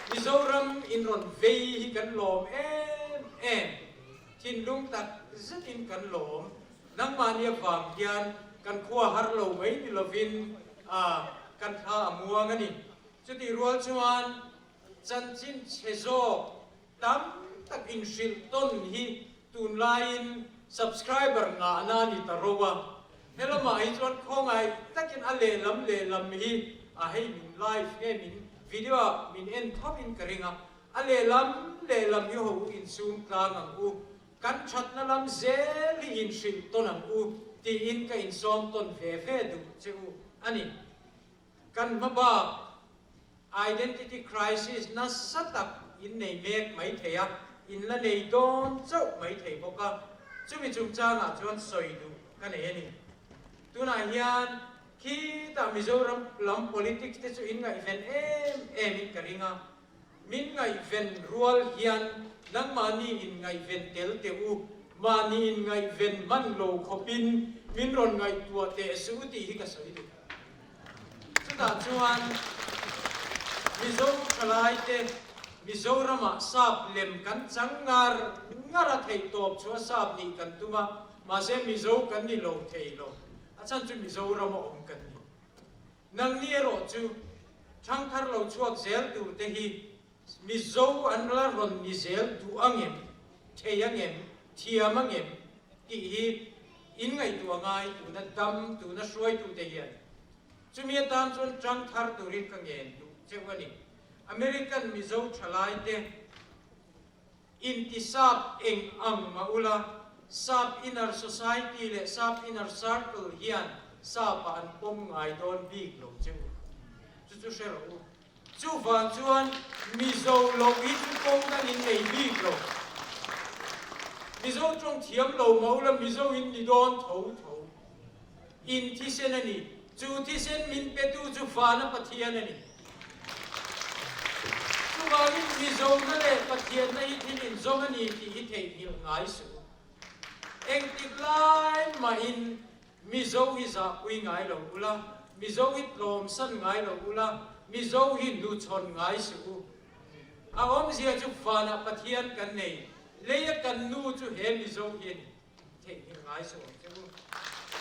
Mizoram inrawn vei hi kan lawm em em. Thinlung tak zetin kan lawm. Nangmahni avang hian kan khua har lo mai ni lovin kan thla a muang a ni. Chutih rual chuan chanchin chhe zawk tam tak inhrilh tawn hi tunlaiin subscriber ngahna a ni ta ro a. He lamah hi chuan khawngaih takin a lehlam lehlam hi a hei min live nge min video ah min en thovin ka ring a. A lehlam lehlam hi ho u insum tlang ang u, kan thatna lam zel hi inhrilh tawn ang u tiin ka insawm tawn ve ve duh che u a ni. Kan hma bak identity crisis nasa tak in nei mek mai thei a, in la nei dawn chauh mai thei bawk a, chumi chungchangah chuan sawi duh ka nei a ni. Tunah hian khitah Mizoram lam politics te chu in ngaihven em em in ka ring a, Min ngaihven rual hian nangmahni in ngaihven tel teh u, mahni in ngaihven hman lo khawpin min rawn ngaihtuah teh suh u tih hi ka sawi duh. Chutah chuan Mizo thalaite Mizoramah sap lem kan chang ngar ngar a theih tawp chu a sap nih kan tum a, mahse Mizo kan ni lo thei lo, a chhan chu Mizorama awm kan ni. Nangni erawh chu thangthar lo chhuak zel tur te hi Mizo an la rawn ni zel duh ang em, thei ang em, thiam ang em tih hi in ngaihtuah ngai tuna dam tuna hruaitute hian chumi atan chuan tangthar turin ka ngen duh cheu a ni. American Mizo thalaite Inti sap eng ang mah ula, sap inner society leh sap inner circle hian sap-ah an pawm ngai dawn bik lo che u. Chu chu hre rawh u. Chuvang chuan Mizo lo hi chu kawng dangin nei bik lo. Mizo tawng thiam lo mah ula Mizo in ni dawn tho tho. In thisen a ni. Chu thisen min petu chu Vana Pathian a ni. Chuvangin Mizona leh Pathianna hi thil inzawm a ni tih hi theihnghilh ngai suh u. Engtik lai mahin Mizo hi zahpui ngai lo ula, Mizo hi tlawmsan ngai lo ula, Mizo hi hnuchhawn ngai suh u. A awmzia chu Vanah Pathian kan nei, leia kan nu chu he Mizo hi a ni. Theihnghilh ngai suh ang che u.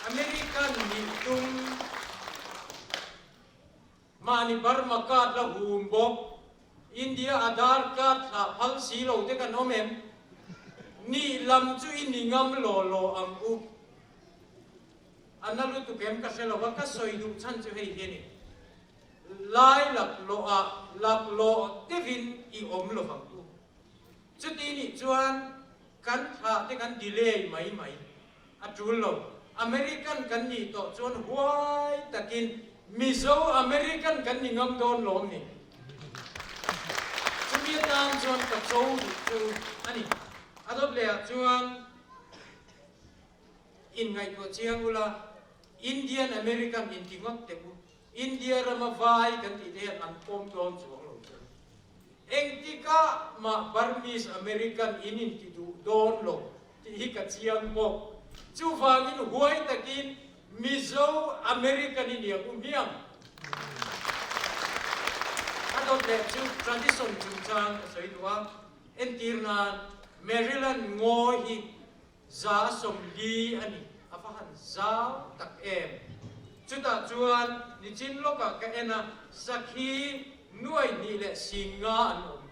American nih tum Mahni Burma card la hum bawk, India Aadhaar card thlah phal si lo te kan awm em? Nih lam chu i ni ngam law law ang u. A na lutuk em ka hre lo a, ka sawi duh chhan chu hei hi a ni. Lai laklawh ah laklawh deuhin i awm lo vang u. Chuti nih chuan kan thlah te kan delay mai mai a tul lo. American kan nih tawh chuan huai takin Mizo American kan ni ngam dawn lawm ni. Chumi atan chuan ka cho duh chu a ni. A dawt leh ah chuan inngaihtuah chiang ula Indian American inti ngawt teh u. India rama vai kan tih te hian an pawm dawn chuang lo chu. Engtikah mah Burmese American in inti duh dawn lo tih hi ka chiang bawk. Chuvangin huai takin Mizo American i niang u hmiang. A dawt leh chu tradition chungchang ka sawi duh a, entir nan Maryland ngaw hi 40 a ni, a va han zau tak em. Chutah chuan nichin lawkah ka en a, sakhi 2500 an awm.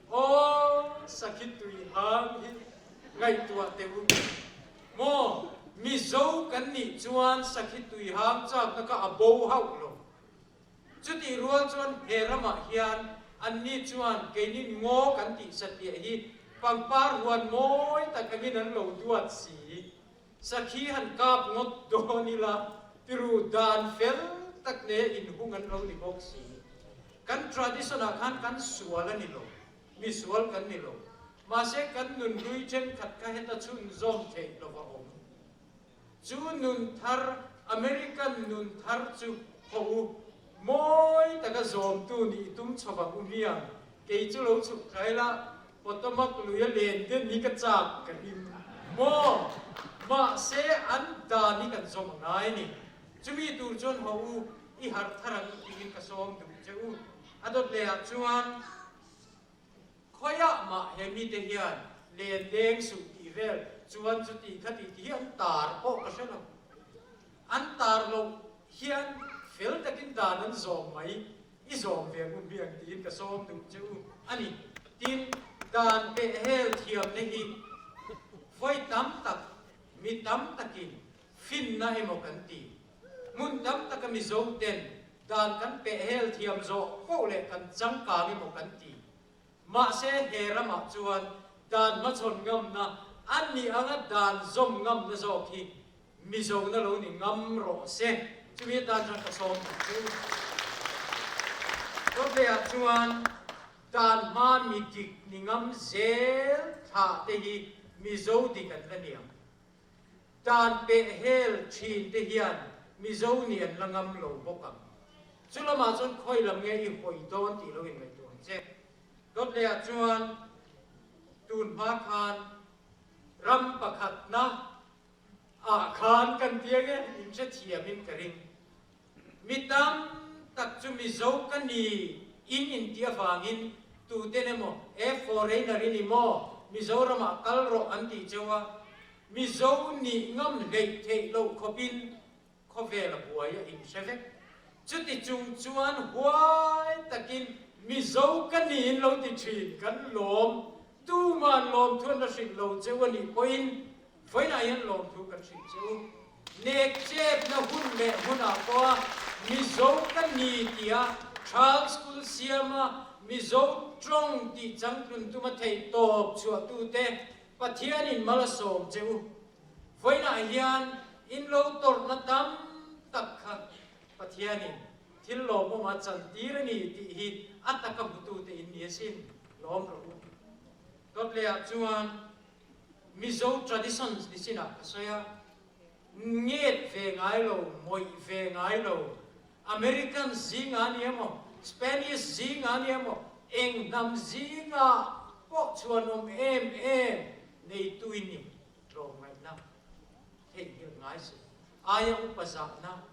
Aw, sakhi tui hang hi ngaihtuah teh u. Maw, Mizo kan nih chuan sakhi tui hang chakna kha a bo hauh lo. Chutih rual chuan he ramah hian anni chuan keini ngaw kan tih satliah hi pangpar huan mawi tak angin an lo duat si. Sakhi han kap ngawt dawn ila tiru dan fel tak nge inhung an lo ni bawk si. Kan tradition ah khan kan sual a ni lo, misual kan ni lo. Mahse kan nunhlui thenkhat kha heta chhunzawm theih lova awm. Chu nun thar, American nun thar chu haw u, mawi taka zawmtu nih i tum chho vang u hmiang, kei chu lo chhuk thlai la, Potomac lui a len den hi ka chak ka ring maw? Mahse an dan hi kan zawm a ngai ni. Chumi tur chuan haw u, i harh thar ang tiin ka sawm duh che u. A dawt leh ah chuan. Khawiah mah he mite hian len leng suh tih vel chuan chuti khati ti hi an tar pawh ka hre lo. An tar loh hian fel takin dan an zawm mai, i zawm ve ngun biang tiin ka sawm duh che u a ni. Tin, dan peh hel thiamna hi vawi tam tak, mi tam takin finna emaw kan ti. Hmun tam taka Mizo ten dan kan peh hel thiam zawh poh leh kan changkang emaw kan ti. Mahse he ramah chuan dan hmachhawn ngamna an nih anga dan zawm ngamna zawk hi Mizo na lo ni ngam rawh se. Chumi atan chuan ka sawm tak chu. Dawtleiah chuan dan hma mi dik ni ngam zel thlah te hi Mizo dik an la niang. Dan peh hel thin te hian Mizo nih an la ngam lo bawk ang. Chu lamah chuan khawi lam nge i hawi dawn tih lo inngaihtuah ang che. Dawtleiah chuan tun hma khan ram pakhatna ah khan kan tia nge in hrethiam in ka ring. Mi tam tak chu Mizo ka ni in intih avangin tuten emaw e foreigner i ni maw Mizoramah kal rawh an tih cheu a, Mizo nih ngam hleih theih loh khawpin khawvel a buai a inhre vek. Chuti chung chuan huai takin Mizo ka ni in lo ti thin kan lawm, tuman lawmthu an la hrilh lo cheu a nih pawhin Vawiinah hian lawmthu kan hrilh che u. Nek chepna hun leh hunah pawha Mizo ka ni tia Child School siama Mizo tawng tih changtlun tuma theih tawp chhuahtute Pathianin mal a sawm che u. Vawiinah hian in lo tawrhna tam tak kha Pathianin thil lawmawm a chantir a ni tih hi a taka hmutute in ni asin lawm rawh u. Dawtleiah chuan Mizo traditions ni chinah ka sawi a, nget ve ngai lo, mawih ve ngai lo, American zinga ni emaw, Spanish zinga ni emaw, eng hnam zinga pawh chhuanawm em em neitu in ni tlawmngaihna theihnghilh ngai si. Aia upa zahna,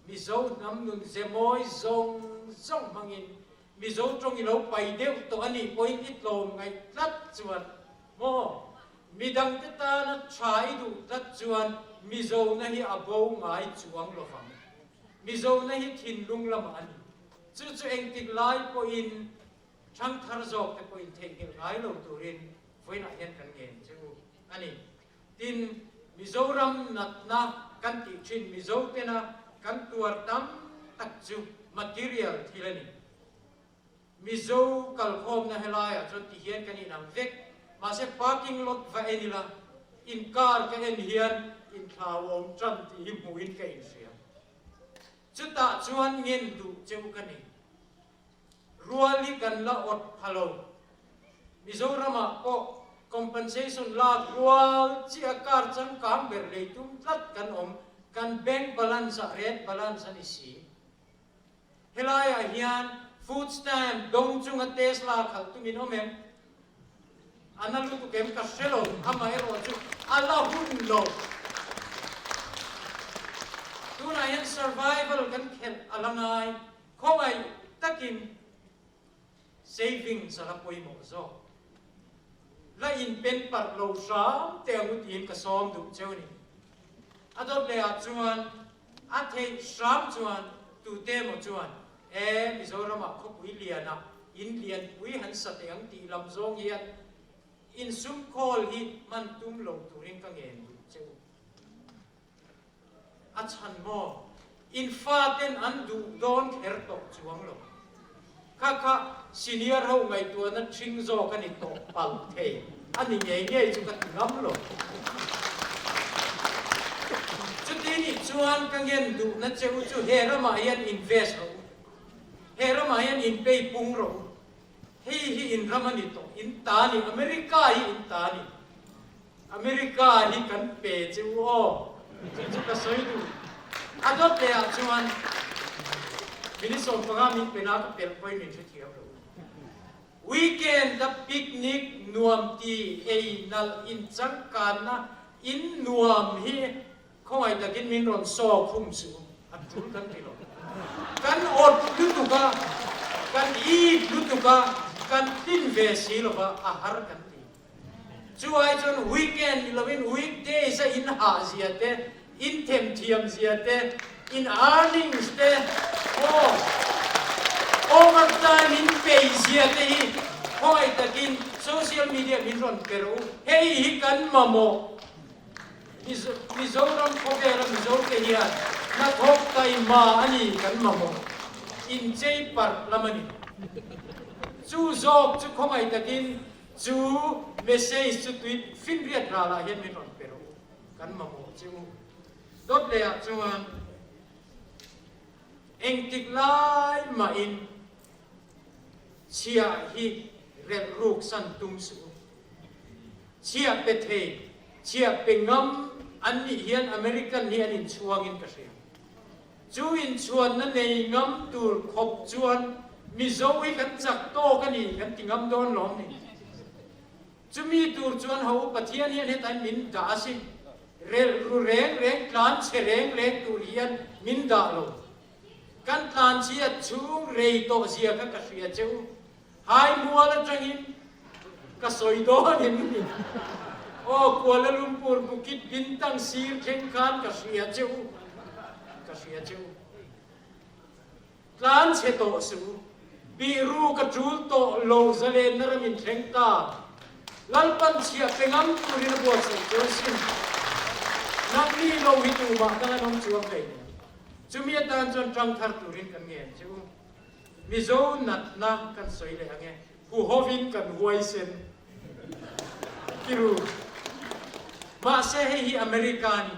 Mizo hnam nun ze mawi zawng zawng hmangin Mizo tawng i lo pai deuh tawh a nih pawhin i tlawm ngaih tlat chuan maw? Midangte tana tha i duh tlat chuan Mizona hi a bo ngai chuang lo vang. Mizona hi thinlung lamah a ni. Chu chu engtik lai pawhin thangthar zawkte pawhin theihnghilh ngai lo turin vawiinah hian kan ngen che u a ni. Tin, Mizoram natna. kan tih thin Mizo tena kan tuar tam tak chu material thil a ni. Mizo kalkhawmna helaiah chuan ti hian kan inang vek, mahse parking lot va en ila, in car ka en hian inthlauhawm tan tih hi hmuhin ka inhria. Chutah chuan ngen duh cheu ka nei. Rual hi kan la awt pha lo. Mizoramah pawh compensation lak rual chiah car changkang ber lei tum tlat kan awm, kan bank balance ah red balance a ni si. Helaiah hian food stamp dawng chunga Tesla khalh tumin awm em? A na lutuk em ka hre lo, amaherawh chu a la hun lo. Tunah hian survival kan khelh a la ngai, khawngaih takin savings a la pawimawh zawk. La inpen parh lo hram teh ang u tiin ka sawm duh cheu a ni. A dawt leh ah chuan a theih hram chuan tute emaw chuan e Mizoramah khawpui lianah in lianpui han sa teh ang tih lam zawng hian insum khawl hi hman tum lo turin ka ngen duh che u. A chhan maw? In faten an duh dawn kher tawh chuang lo. Kha kha senior ho ngaihtuahna ṭhing zawk a ni tawh palh thei a ni ngei ngei chu ka ti ngam lo. Chuti nih chuan ka ngen duhna che u chu he ramah hian invest rawh u. He ramah hian inpei pung rawh u. Hei hi in ram a ni tawh, in ta ni, America hi in ta ni. America hi kan pe che u aw, chu chu ka sawi duh. A dawt leh ah chuan minute 15 min pe na ka pelh pawhin min hrethiam lo. Weekend a picnic nuam ti ei nalh in changkanna in nuam hi khawngaih takin min rawn saw khum suh u, a tul kan ti lo. Kan awt lutuk a, kan it lutuk a, kan tlin ve si lova a har kan ti. Chu ai chuan weekend ni lovin weekdays a in hah zia te, in them thiam zia te, in earnings te, aw overtime in pei zia te hi khawngaih takin social media min rawn pe rawh u. Hei hi kan mamawh. Mizoram khawvela Mizote hian hnathawk taima a ni kan mamawh. Inchei parh lam a ni. Chu zawk chu khawngaih takin Chu message chu tui finriat ralah hian min rawn pe rawh u, kan mamawh che u. Dawt lehah chuan engtik lai mahin chhiah hi relh ruk san tum suh u. Chhiah pe thei, chhiah pe ngam an nih hian American hi an inchhuangin ka hria. Chu inchhuanna nei ngam tur khawp chuan Mizo hi kan chak tawk a ni kan ti ngam dawn lawm ni. Chumi tur chuan ho u Pathian hian hetain min dah asin. Relh ru reng reng tlan chhe reng reng tur hian min dah lo. Kan tlan chhiat chhung rei tawh zia kha ka hria che u. Hai mual atangin ka sawi dawn em ni? Aw Kuala Lumpur Bukit Bintang sir thleng khan ka hria che u, ka hria che u. Tlan chhe tawh suh u, bihru ka tul tawh lo zalenna ram in thleng ta. Lalpan chhiah pe ngam turin a buatsaih chuan sim. Nangni lo hi tumah dang an awm chuang hlei lo. Chumi atan chuan tang thar turin kan ngen che u. Mizo natna kan sawi leh ang e, huhovin kan huaisen tiru. Mahse hei hi America a ni.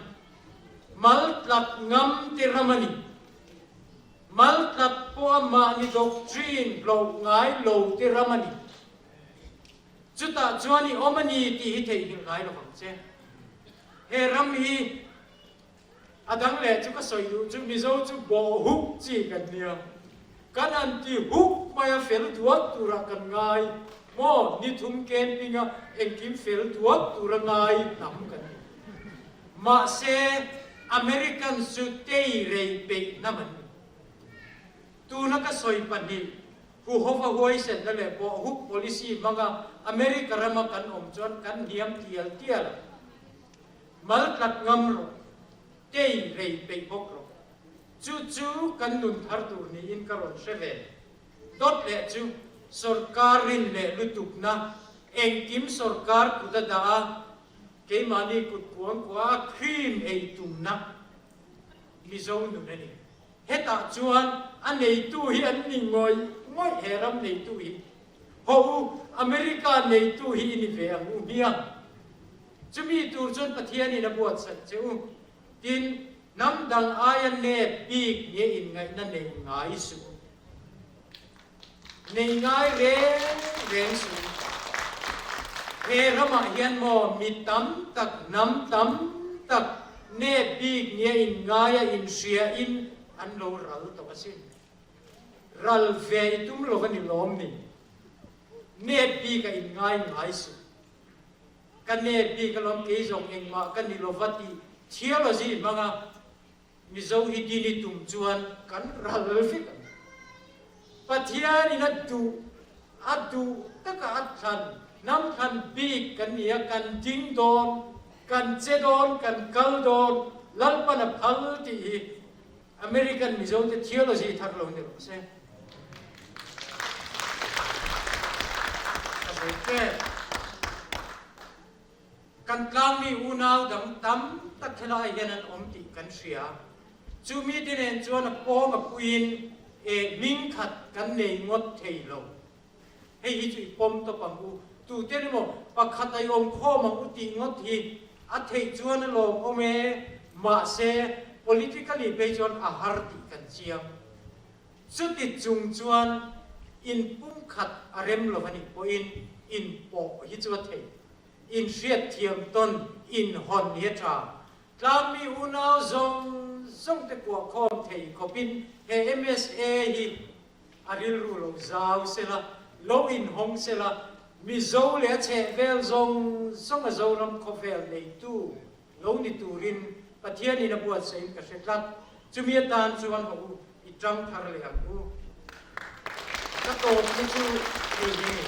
Mal tlat ngam ti ram a ni. Mal tlat pawh a mahni doctrine hlauh ngai lo ti ram a ni. Chutah chuan i awm a ni tih hi theihnghilh ngai lo vang che. He ram hi A dang leh chu ka sawi duh chu Mizo chu bawh huk chi kan nia. Kan han ti huk mai a fel duak turah kan ngai maw? Ni thum camping a engkim fel duak tura ngai hnam kan ni. Mahse American chu tei rei peih hnam an ni. Tuna ka sawi pahnih huhova huaisenna leh bawh huk policy hmanga America rama kan awm chuan kan hniam tial tial a. Mal tlat ngam rawh, kei rei peih bawk rawh. Chu chu kan nun thar tur niin ka rawn hre ve. Dawt leh chu sawrkar rin leh lutukna engkim sawrkar kut a dah a, keimahni kut kuang kuah a cream ei tumna. Mizo nun a ni. Hetah chuan a neitu hi an ni ngawih ngawih he ram neitu hi. Haw u, America neitu hi i ni ve ang u hmiang. Chumi tur chuan Pathianin a buatsaih che u. Tin, hnam dang aia nep bik nge inngaihna nei ngai suh u. Nei ngai reng reng suh u. He ramah hian maw mi tam tak, hnam tam tak nep bik nge inngaia inhriain an lo ral tawh asin. Ral ve i tum lo a ni lawm ni? Nep bik a inngai ngai suh. Ka nep bik alawm kei zawng engmah ka ni lova tih theology hmanga Mizo hi dini tum chuan kan ral vek ang. Pathianin a duh a duh taka a thlan hnam thlan bik kan ni a, kan ding dawn, kan che dawn, kan kal dawn, Lalpan a phal tih hi American Mizo te theology thar lo ni rawh se. Ka sawi tlem. Kan tlangmi unau dang tam tak helai hian an awm tih kan hria. Chu mite nen chuan a pawng a puiin e hming khat kan nei ngawt thei lo. Hei hi chu i pawm tawp ang u. Tute emaw pakhat a i awm khawm ang u tih ngawt hi a theih chuan a lawmawm e, mahse politically phei chuan a har tih kan chiang. Chuti chung chuan inpumkhat a rem lo a nih pawhin inpawh hi chu a thei. Inhriatthiam tawn inhawn hi a tha. Tlangmi unau zawng zawng te kuahkhawm thei khawpin he MSA hi A rilru lo zau sela, lo inhawng sela, Mizo leh a chhehvel zawng zawng a Zoram khawvel neitu lo ni turin Pathianin a buatsaih in ka hre tlat. Chumi atan chuan haw u, i tang thar leh ang u. Ka tawpna chu hei hi ni.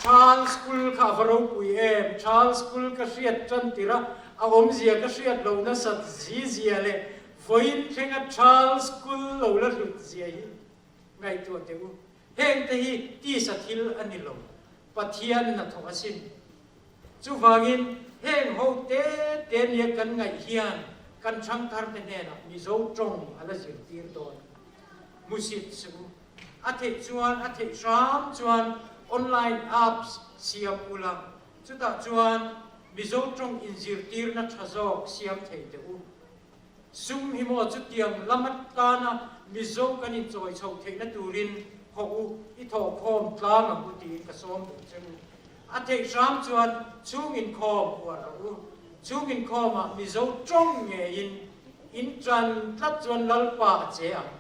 Charles School kha a va ropui em? Charles School ka hriat tan tirh a, a awmzia ka hriat loh nasat zizia leh Vawiin thlenga Charles School lo la hlut zia hi ngaihtuah teh u. Hengte hi tisa thil a ni lo, Pathian hnathawh asin. Chuvangin heng ho te te nia kan ngaih hian kan thangtharte hnenah Mizo tawng a la zirtir dawn. Hmusit suh u. A theih chuan a theih hram chuan online apps siam ula, chutah chuan Mizo tawng inzirtirna tha zawk siam thei teh u. Sum hi maw chutiang lam atana Mizo kan inchawi chhoh theihna turin hawh u, i thawhkhawm tlang ang u tiin ka sawm duh che u. A theih hram chuan chhung inkhawm uar rawh u. Chhung inkhawmah Mizo tawng ngeiin in tan tlat chuan Lalpa a che ang.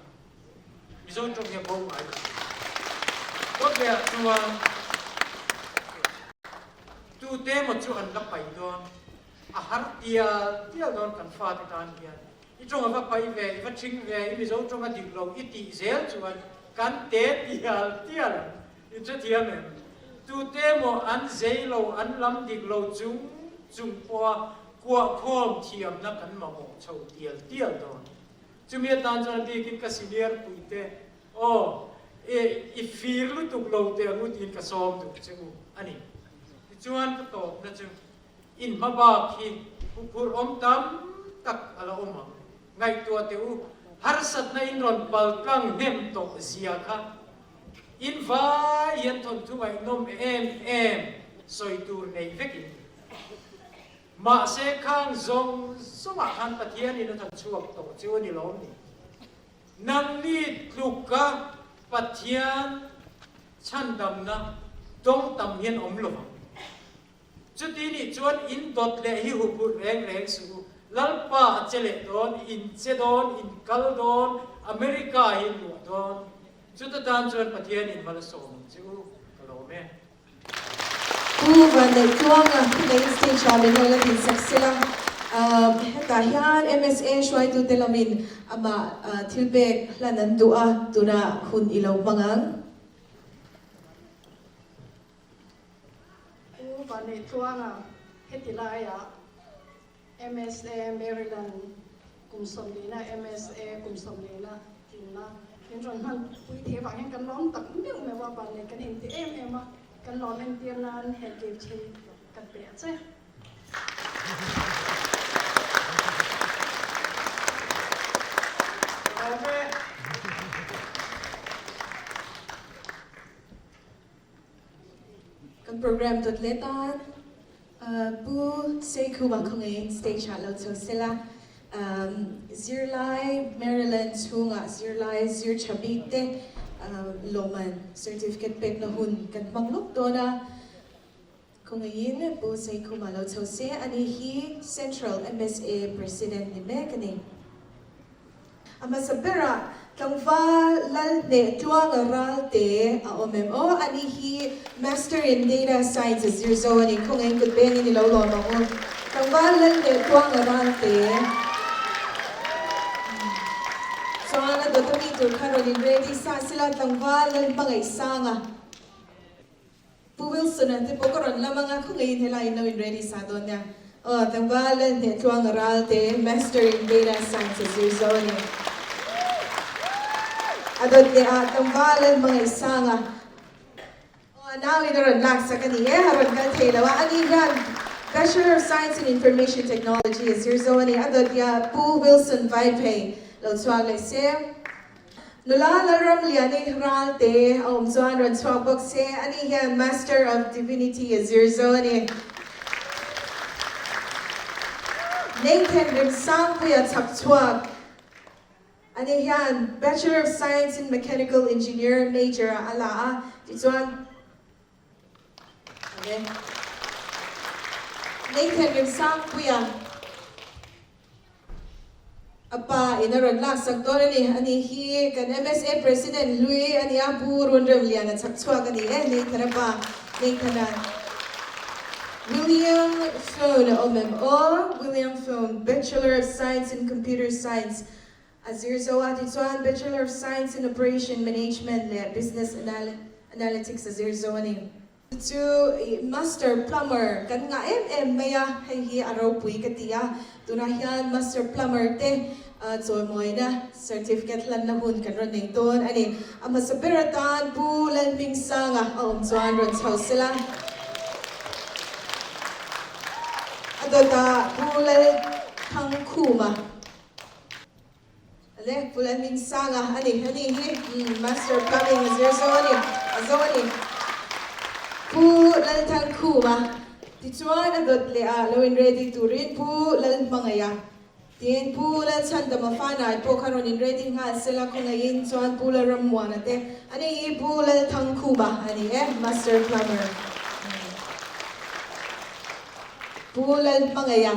Mizo tawng hi a bo ngai lo. Dawtleah chuan tute emaw chu an la pai dawn. A har tial tial dawn kan fate tan hian i tawng a va pai ve, i va thing ve, i Mizo tawng a dik lo i tih zel chuan kan te tial tial ang. I hrethiam em? Tute maw an zei lo, an lam dik lo chung chung pawha kuahkhawm thiamna kan mamawh chho tial tial dawn. Chumi atan chuan a bikin ka senior puite, aw, i fir lutuk lo teh ang u tiin ka sawm duh che u a ni. Tichuan ka tawpna chu In hma bak hi huphurh awm tam tak a la awm ang. Ngaihtuah teh u, harsatna in rawn pal tlang hnem tawh zia kha. In vai hian thawnthu ngaihnawm em em sawi tur nei vek in ni. Mahse khang zawng zawngah khan Pathianin a than chhuak tawh chu a ni lawm ni. Nangni tluka Pathian chhandamna dawng tam hian awm lo vang. Chuti nih chuan in dawt leh hi huphurh reng reng suh u. Lalpa a che leh dawn, in che dawn, in kal dawn, America hi in luah dawn. Chuta tan chuan Pathian in mal a sawm ang che u, ka lawm e. Pu Vanneihtuanga thuneiin stage ah min rawn la din sak sela. Hetah hian MSA hruaitute lamin amah thilpek hlan an duh a, tunah hun i lo hmang ang. Pu Vanneihtuanga heti laiah MSA Maryland kum sawmlina MSA kum sawmlina tlinna min rawn hman pui thei vang hian kan lawm tak meuh meuh a, Vanneih kan inti em em a, kan lawm entir nan he gift hi kan pe a che. Program dawt leh tan Pu Seikhuma khawngaihin stage ah lo chho sela. Zirlai Maryland chhungah zirlai zir tha bik te lawmman certificate pekna hun kan hmang lawk dawn a. Khawngaihin Pu Seikhuma lo chho se, ani hi Central MSA President ni mek a ni. A hmasa berah tlangval lal hneh tluanga ralte a awm em aw? Ani hi Master in Data Science a zir zo a ni. Khawngaihin kut bengin i lo lawm ang u. Tlangval lal hneh tluanga ralte chuan a dawt ami tur kha rawn in ready sa sela tlangval lal hmangaih sanga. Pu Wilson-a te pawh ka rawn lam anga khawngaihin helai in lo in ready sa dawn nia. Aw tlangval Lalhneh Tluanga Ralte, Master in Data Science a zir zo a ni. A dawt leh ah tlangval Lalhmangaihsanga aw a nau in a rawn lak sak a ni e, a rawn kal thei lo a, ani hian Bachelor of Science in Information Technology a zir zo a ni. A dawt leh ah Pu Wilson Vaiphei lo chhuak leh se. Nula Lalramliani Ralte a awm chuan rawn chhuak bawk se, ani hian Master of Divinity a zir zo a ni. Nathan Rimsangpuia chhak chhuak, ani hian Bachelor of Science in Mechanical Engineer major ah a la a, tichuan Nathan Rimsangpuia A pa in a rawn laksak dawn a ni. Ani hi kan MSA President hlui a ni a, Pu Runremliana chhak chhuak a ni e, Nathan-a pa, Nathan-a. William Phone a awm em aw? William Phone, Bachelor of Science in Computer Science a zir zo a, tichuan Bachelor of Science in Operation Management leh Business Analytics a zir zo a ni. Chu Master Plumber kan ngah em em mai a, hei hi a ropui ka ti a, tunah hian Master Plumber te chawimawina certificate hlanna hun kan rawn nei dawn a ni. A hmasa ber atan Pu Lalhmingsanga a awm chuan rawn chho sela, a dawtah Pu Lalthangkhuma. Le, Pu Lalhmingsanga a ni, a ni hi Master Plumbing a zir zo a ni, a zo a ni. Pu Lalthangkhuma tichuan a dawt leh ah lo in ready turin Pu Lalhmangaia tin Pu Lalchhandama Fanai pawh kha rawn in ready nghal sela khawngaihin chuan Pu Lalrammuana te a ni hi Pu Lalthangkhuma a ni e, Master Plumber. Pu Lalhmangaia.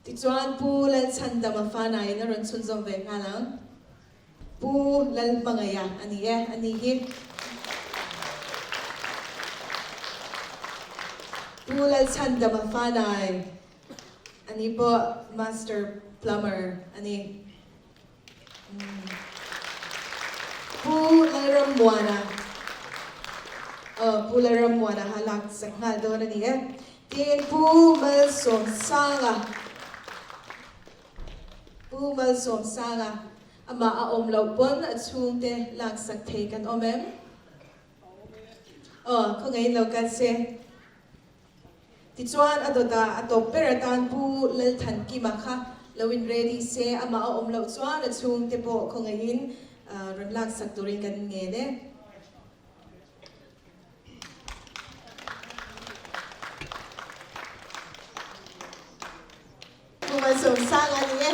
Tichuan Pu Lalchhandama Fanaiin a rawn chhunzawm ve nghal ang. Pu Lalhmangaia a ni e, a ni hi. Pu Lalchhandama Fanai a ni pawh Master Plumber a ni. Pu Lalrammuana Pu Lalrammuana ha lak sak nghal dawn a ni e. Tin Pu Malsawmsanga Pu Malsawmsanga amah a awm loh pawn a chhungte lak sak thei kan awm em? Aw khawngaih in lo kal se. Tichuan a dawtah a tawp ber atan Pu Lalthankima kha lo in ready se, amah a awm loh chuan a chhungte pawh khawngaihin rawn laksak turin kan ngen e. Pu Malsawmsanga a ni e,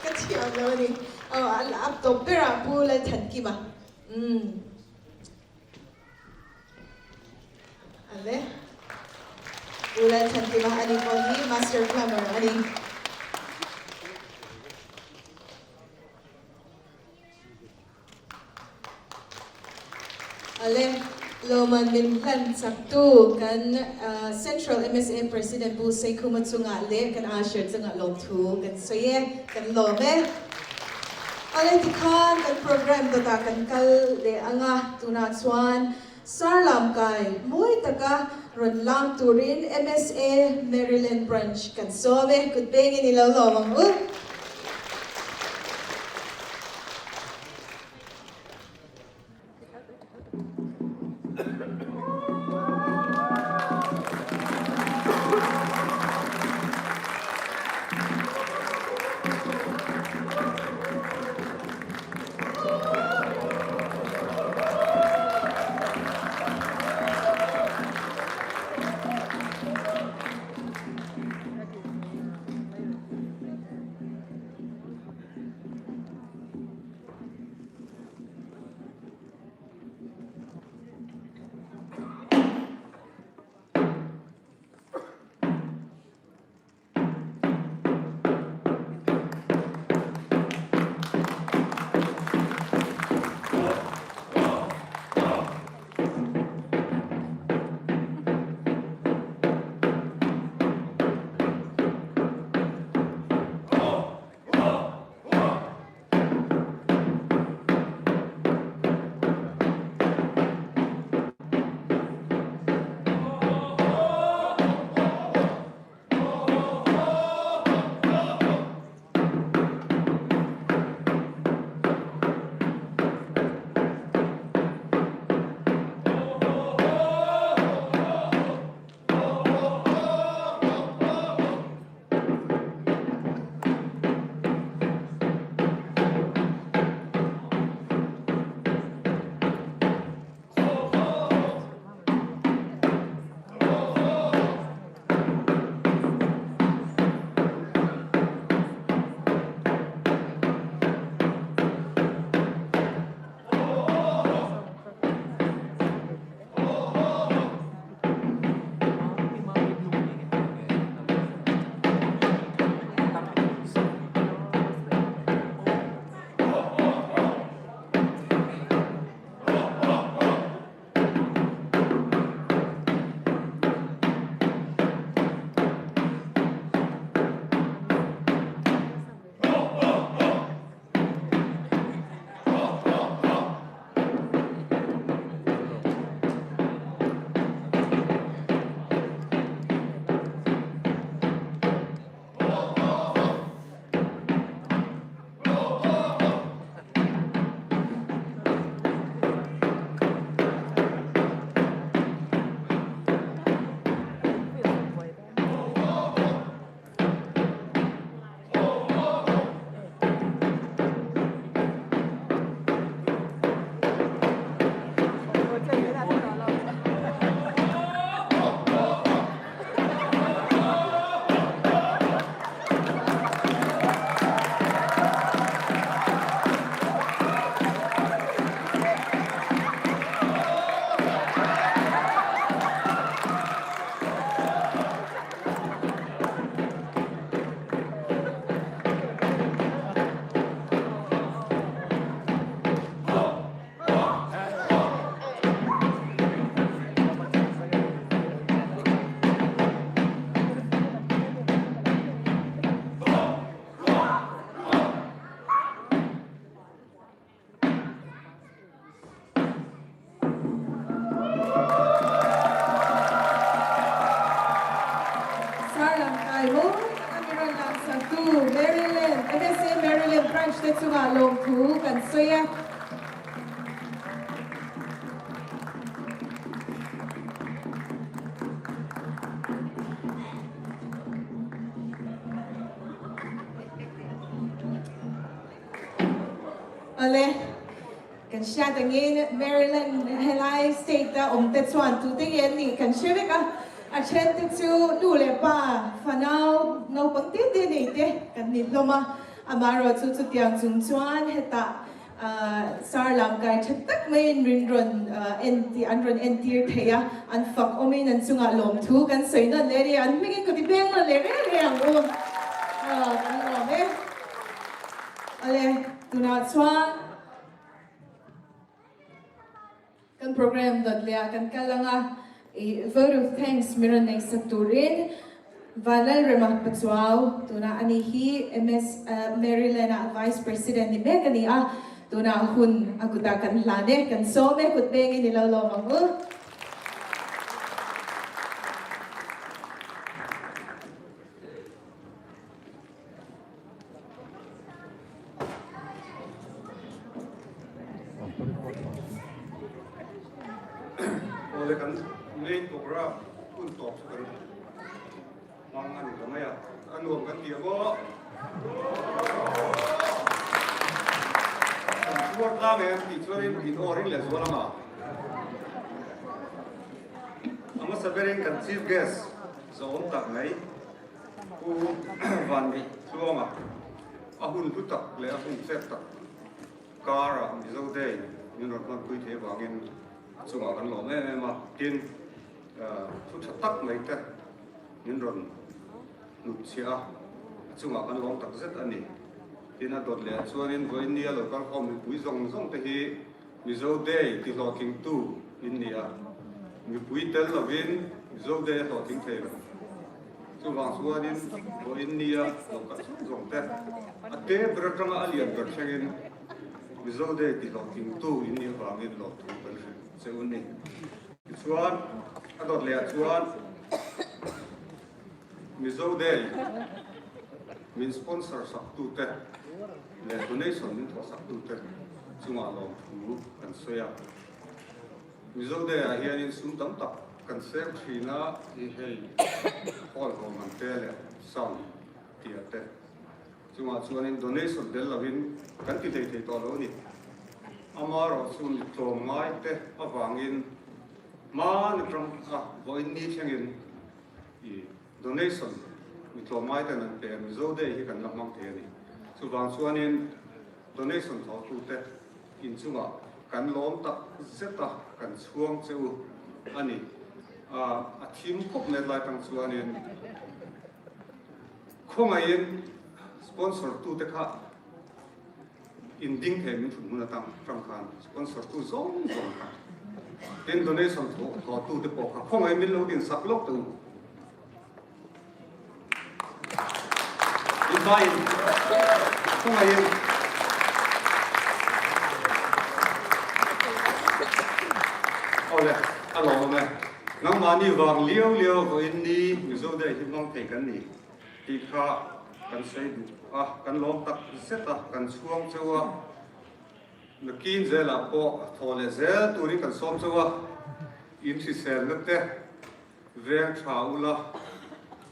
ka thiam lo a ni. Aw a tawp berah Pu Lalthankima. Umm. Ale. Pu Lalthantima a ni pawh hi Master Plumber a ni. Ale. Lawman min hlan chaktu kan Central MSA President Pu Seikhuma chungah leh kan Usher chungah lawmthu kan sawi e, kan lawm e. Ale tikhan kan program dawtah kan kal leh ang a, tunah chuan Sar Lamkai mawi taka rawn lam turin MSA Maryland Branch kan sawm e, kut bengin i lo lawm ang u. kai mawi taka mi rawn laksaktu Maryland, MSA Maryland Branch te chungah lawmthu kan sawi a. Awle, kan hriat angin Maryland helai state a awm te chuan tute nge an nih kan hre vek a, a then te chu nu leh pa fanau naupang te te nei te kan ni hlawm a, amaherawh chu chutiang chung chuan hetah Sar lam kai tha tak maiin rin rawn en an rawn entir thei a, an fak awmin an chungah lawmthu kan sawi nawn leh a ni, an hmingin kut i beng nawn leh reng reng ang u. Kan lawm e. Awle, tunah chuan kan program dawt leh ah kan kal ang a, i vote of thanks mi rawn nei sak turin Vanlalrema Pachuau tunah a ni hi MS Maryland ah Vice President ni mek a ni a, tunah hun a kutah kan hlan e, kan sawm e, kut bengin i lo lawm ang u. Awle kan main program hun tawp chu kan hmang a ni ta mai a, a nuam kan ti ang aw. Kan chhuar tlang em tih chuanin in aw ring leh zual ang a. A hmasa berin kan chief guest zawhawm tak mai. Pu Vanneih Tluanga a hun hlu tak leh a hun chep tak karah Mizo Day min rawn hmanpui thei avangin a chungah kan lawm em em a, tin thu tha tak mai te min rawn hnutchhiah a, a chungah kan lawm tak zet a ni. Tin a dawt leh ah chuanin vawiin nia lo kal khawm mipui zawng zawng te hi Mizo Day tihlawhtlingtu in ni a, mipui tel lovin Mizo Day a hlawhtling thei lo. Chuvang chuanin vawiin nia lo kal zawng zawng te, a te ber atanga a lian ber thlengin Mizo Day tihlawhtlingtu in nih avangin lawmthu kan hrilh che u ni. Tichuan, a dawt leh ah chuan Mizo Day min sponsor saktute leh donation min thawh saktute chungah lawmthu kan sawi a. Mizo Day ah hianin sum tam tak kan seng thin a, i hei hall haw man te leh sound tia te chungah chuanin donation tel lovin kan ti thei thei tawh lo a ni. Amaherawhchu mi tlawmngai te avangin hma na tang a vawiin ni thlengin I donation mi tlawmngai ten an pe a, Mizo Day hi kan la hmang thei a ni. Chuvang chuanin donation thawhtute inchungah kan lawm tak zet a, kan chhuang che u a ni. A thim khawp mai lai tang chuanin khawngaihin sponsor tute kha In ding thei min thut hmun atang tang khan sponsor tu zawng zawng kha tin donation thawh tu te pawh kha khawngaih min lo din sak lawk teh u. In vaiin khawngaihin Awle a lawm awm e. Nangmahni vang liau liau vawiin ni Mizo Day hi hmang thei kan ni. Tih kha kan sawi duh a, kan lawm tak zet a, kan chhuang chauh a, nakin zelah pawh thaw leh zel turin kan sawm chauh a, in hriselna te veng tha ula,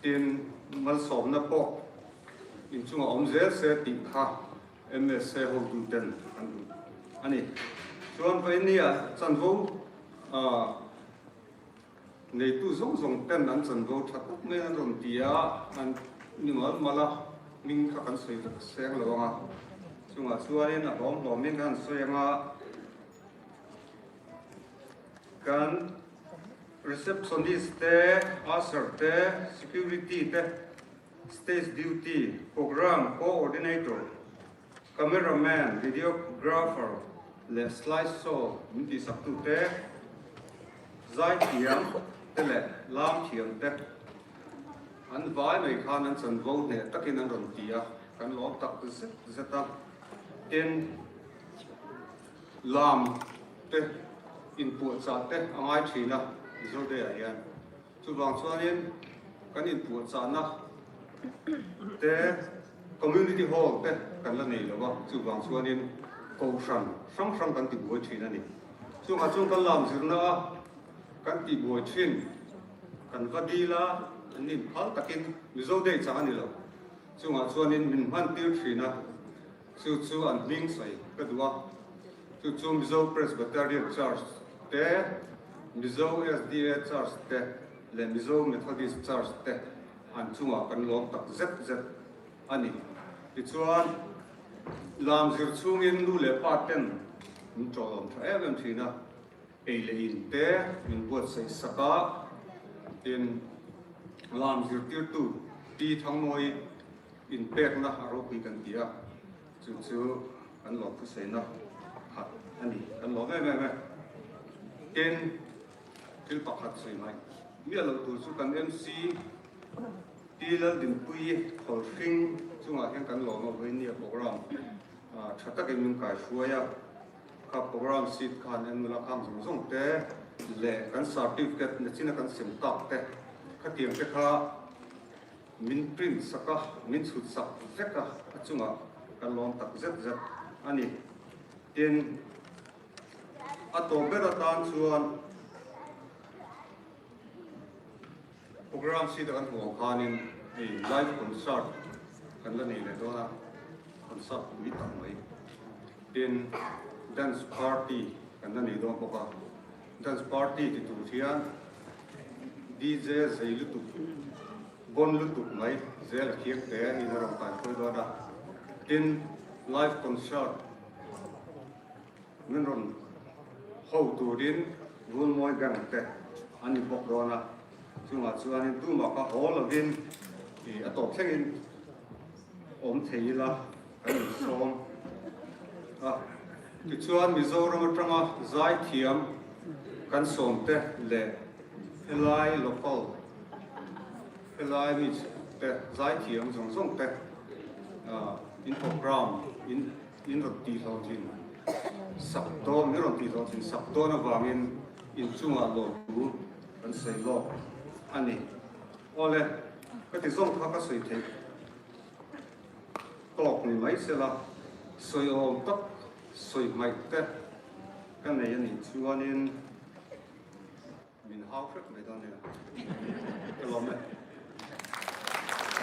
tin malsawmna pawh inchungah awm zel se tih kha MSA hotu ten an duh a ni. Chuan vawinia chanvo ah. Neitu zawng zawng ten an chanvo tha tak mai an rawn ti a, an ni mal mal a, hming kha kan sawi vek seng lo ang a, chungah chuanin a hlawm hlawmin kan han sawi ang a, kan receptionist te, usher te, security te, stage duty, programme coordinator, cameraman, videographer leh slide show min tihsak tute, Zaithiam te leh lamthiam te an vai mai khan an chanvo hneh takin an rawn ti a, kan lawm tak zet zet a. Tin, lam te inpuahchah te a ngai thin a Mizo Day ah hian. Chuvang chuanin kan inpuahchahna. te Community Hall te kan la nei lo a, chuvang chuanin Kohhran hrang hrang kan tibuai thin a ni. Chungah chuan kan lam zirna a kan tibuai thin, kan va dil a, an nin phal takin Mizo Day chang a ni lo. Chungah chuanin min hman tir thin a, chu chu an hming sawi ka duh a, chu chu Mizo Presbyterian Church te, Mizo SDA Church te leh Mizo Methodist Church te an chungah kan lawm tak zet zet a ni. Tichuan, lam zir chhungin nu leh pa ten min tawlawm tha em em thin a, ei leh in te min buatsaih sak a, tin, lam zirtirtu Pi Thangmawi inpekna a ropui kan ti a, chu chu kan lawm thusaina pakhat a ni, kan lawm em em e. Tin, thil pakhat sawi mai miah loh tur chu kan MC Pi Laldinpuii Khawlhring chungah hian kan lawm a, vawinia program tha takin min kaihruai a. Kha program sheet khan en nula khang zawng zawng te leh kan certificate nachina kan sem tak te khatiang te kha min print sak a, min chhut sak vek a, a chungah kan lawm tak zet zet a ni. Tin, a tawp ber atan chuan Program sheet a kan hmuh ang khanin hei live concert kan la nei leh dawn a, concert pui tak mai. Tin, dance party kan la nei dawn bawk a, dance party ti tur hian DJ zei lutuk, bon lutuk mai zel a khiak te a nih a rawn kaihruai dawn a. Tin, live concert Min rawn ho turin Vulmawi Gang te an ni bawk dawn a, chungah chuanin tumah kha haw lovin ih a tawp thlengin awm thei ila kan insawm a. Tichuan Mizoram atanga zaithiam kan sawm te leh helai local helai mi te zaithiam zawng zawng te in programme in In rawn tih hlawhtlin sak dawn, min rawn tih hlawhtlin sak dawn avangin inchungah lawmthu kan sawi lawk a ni. Awle, ka ti zawng kha ka sawi theih tawk ni mai sela, sawi awm tak sawi hmaih te ka nei a nih chuanin, Min hau hrep mai dawn nia. Ka lawm e.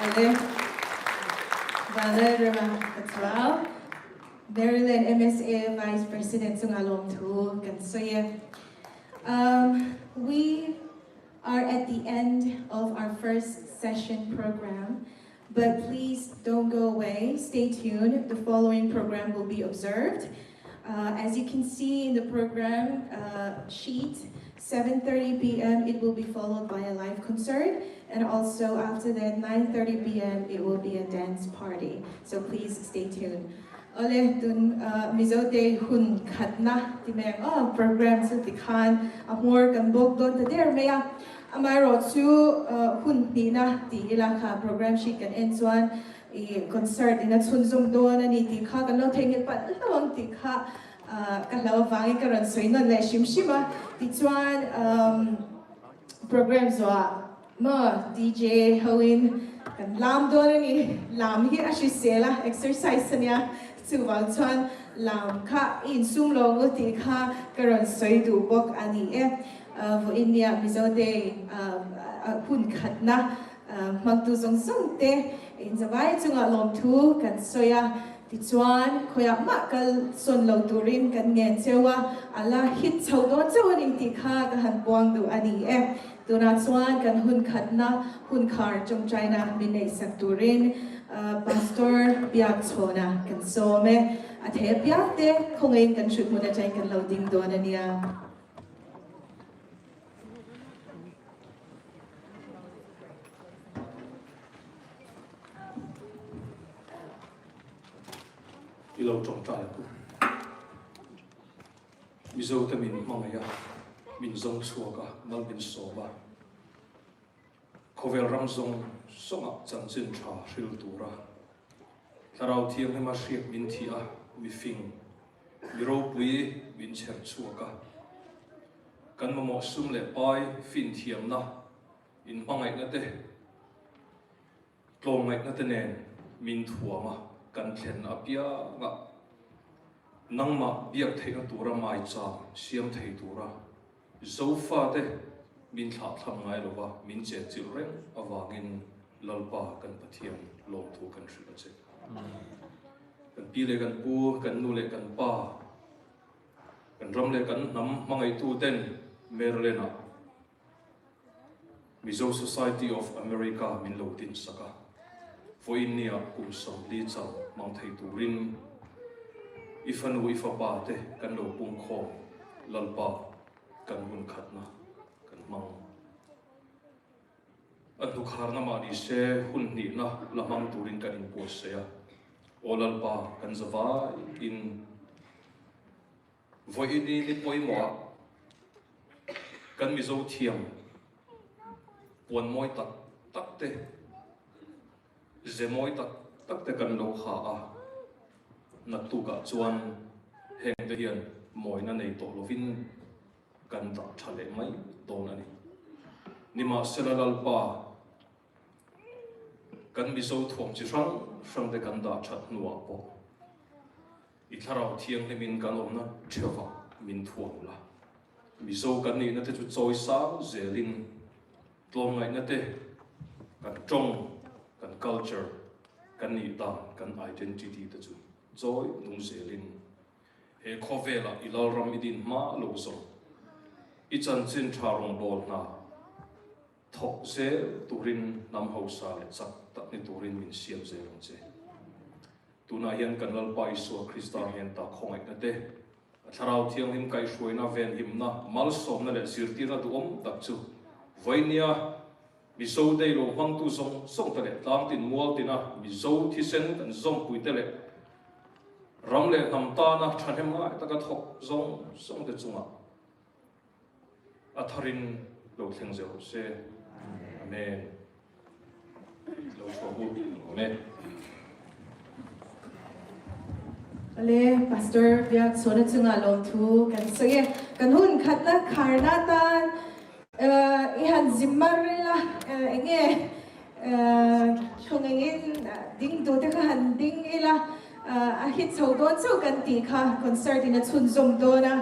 Awle. Vale Rema Pachuau, Maryland MSA Vice President chunga lawmthu kan sawi e. Um, we are at the end of our first session program, but please don't go away. Stay tuned. The following program will be observed. Uh, as you can see in the program uh, sheet, 7.30 p.m. it will be followed by a live concert. And also after that, 9.30 p.m. it will be a dance party. So please stay tuned. Ole tun uh, Mizo Day hun khatna ti mai ang aw program chu tikhan a hmawr kan bawk dawn ta der mai a. Amaherawhchu hun hnihna tih ila kha program sheet kan en chuan i concert in a chhunzawm dawn a ni tih kha kan lo theihnghilh palh hlauh ang tih kha ka hlau avangin ka rawn sawi nawn leh hrim hrim a. Tichuan program zawhah maw DJ hoin kan lam dawn a ni. Lam hi a hrisel a, exercise a nia. Chuvang chuan lam kha i insum lo ang u tih kha ka rawn sawi duh bawk a ni e. Vawiin nia Mizo Day hun khatna hmangtu zawng zawng te inzavai chungah lawmthu kan sawi a, tichuan khawiah mah kal sawn lo turin kan ngen cheu a, a la hit chho dawn chauh a ni tih kha ka han puang duh a ni e. Tunah chuan kan hun khatna hun khar tawngtaina min neihsak turin Pastor Biakchhawna kan sawm e. A thei apiang te khawngaihin kan hrut hmun atangin kan lo ding dawn a nia. I lo tawngtai a pu. Mizo te min hmangaih a, min zawng chhuak a, mal min sawm a. Khawvel ram zawng zawngah chanchin tha hril tura Thlarau Thianghlima hriak min thih a, mifing, mi ropui min chher chhuak a. Kan mamawh sum leh pai finthiamna, inhmangaihna te. Tlawmngaihna te nen min thuam a, kan thlen apianga nangmah biak theihna tura maicham siam thei tura Zofate min thlahthlam ngai lova min chenchilh reng avangin Lalpa kan Pathian lawmthu kan hrilh a che. Kan pi leh kan pu, kan nu leh kan pa, kan ram leh kan hnam hmangaihtuten Maryland-ah Mizo Society of America min lo din sak a, vawiin nia kum 40 chang hmang thei turin i fanu i fapa te kan lo pungkhawm Lalpa kan hun khatna kan hmang. A hnukharna mah ni se hun hnihna la hmang turin kan inbuatsaih a, Aw Lalpa kan zavaiin Vawiin i ni pawimawh ah kan Mizo thiam puan mawi tak tak te, ze mawi tak tak te kan lo ha a, naktuk ah chuan heng te hian mawina nei tawh lovin kan dah tha leh mai dawn a ni. Nimahsela Lalpa kan Mizo thuam chi hrang hrang te kan dah that hnuah pawh I thlarau thianghlimin kan awmna theuhah min thuam la. Mizo kan nihna te chu chawi sang zelin tlawmngaihna te, kan tawng, kan culture, kan nih dan, kan identity te chu chawi nung zelin he khawvelah i lalram i din hma lo zawng i chanchin tha rawngbâwl hna thawk zel turin hnam hausa leh chak tak ni turin min siam zel ang che. Tunah hian kan Lalpa Isua Krista hian ta khawngaihna te, a Thlarau Thianghlim kaihhruaina, venhimna, malsawmna leh zirtirna duhawm tak chu vawinia Mizo day lo hmangtu zawng zawng te leh tlangtin mualtina Mizo thisen kan zawmpuite leh ram leh hnam tana thahnem ngai taka thawk zawng zawng te chungah A tharin lo thleng zel rawh se. Amen. Lo chhuah u. Amen. Ale Pastor Biak Chhuana chunga lawmthu kan sawi e. Kan hun khatna kharna tan i han zim mar ila enge thungengin ding duhte kha han ding ila a hit chho dawn chauh kan tih kha concert in a chhunzawm dawn a.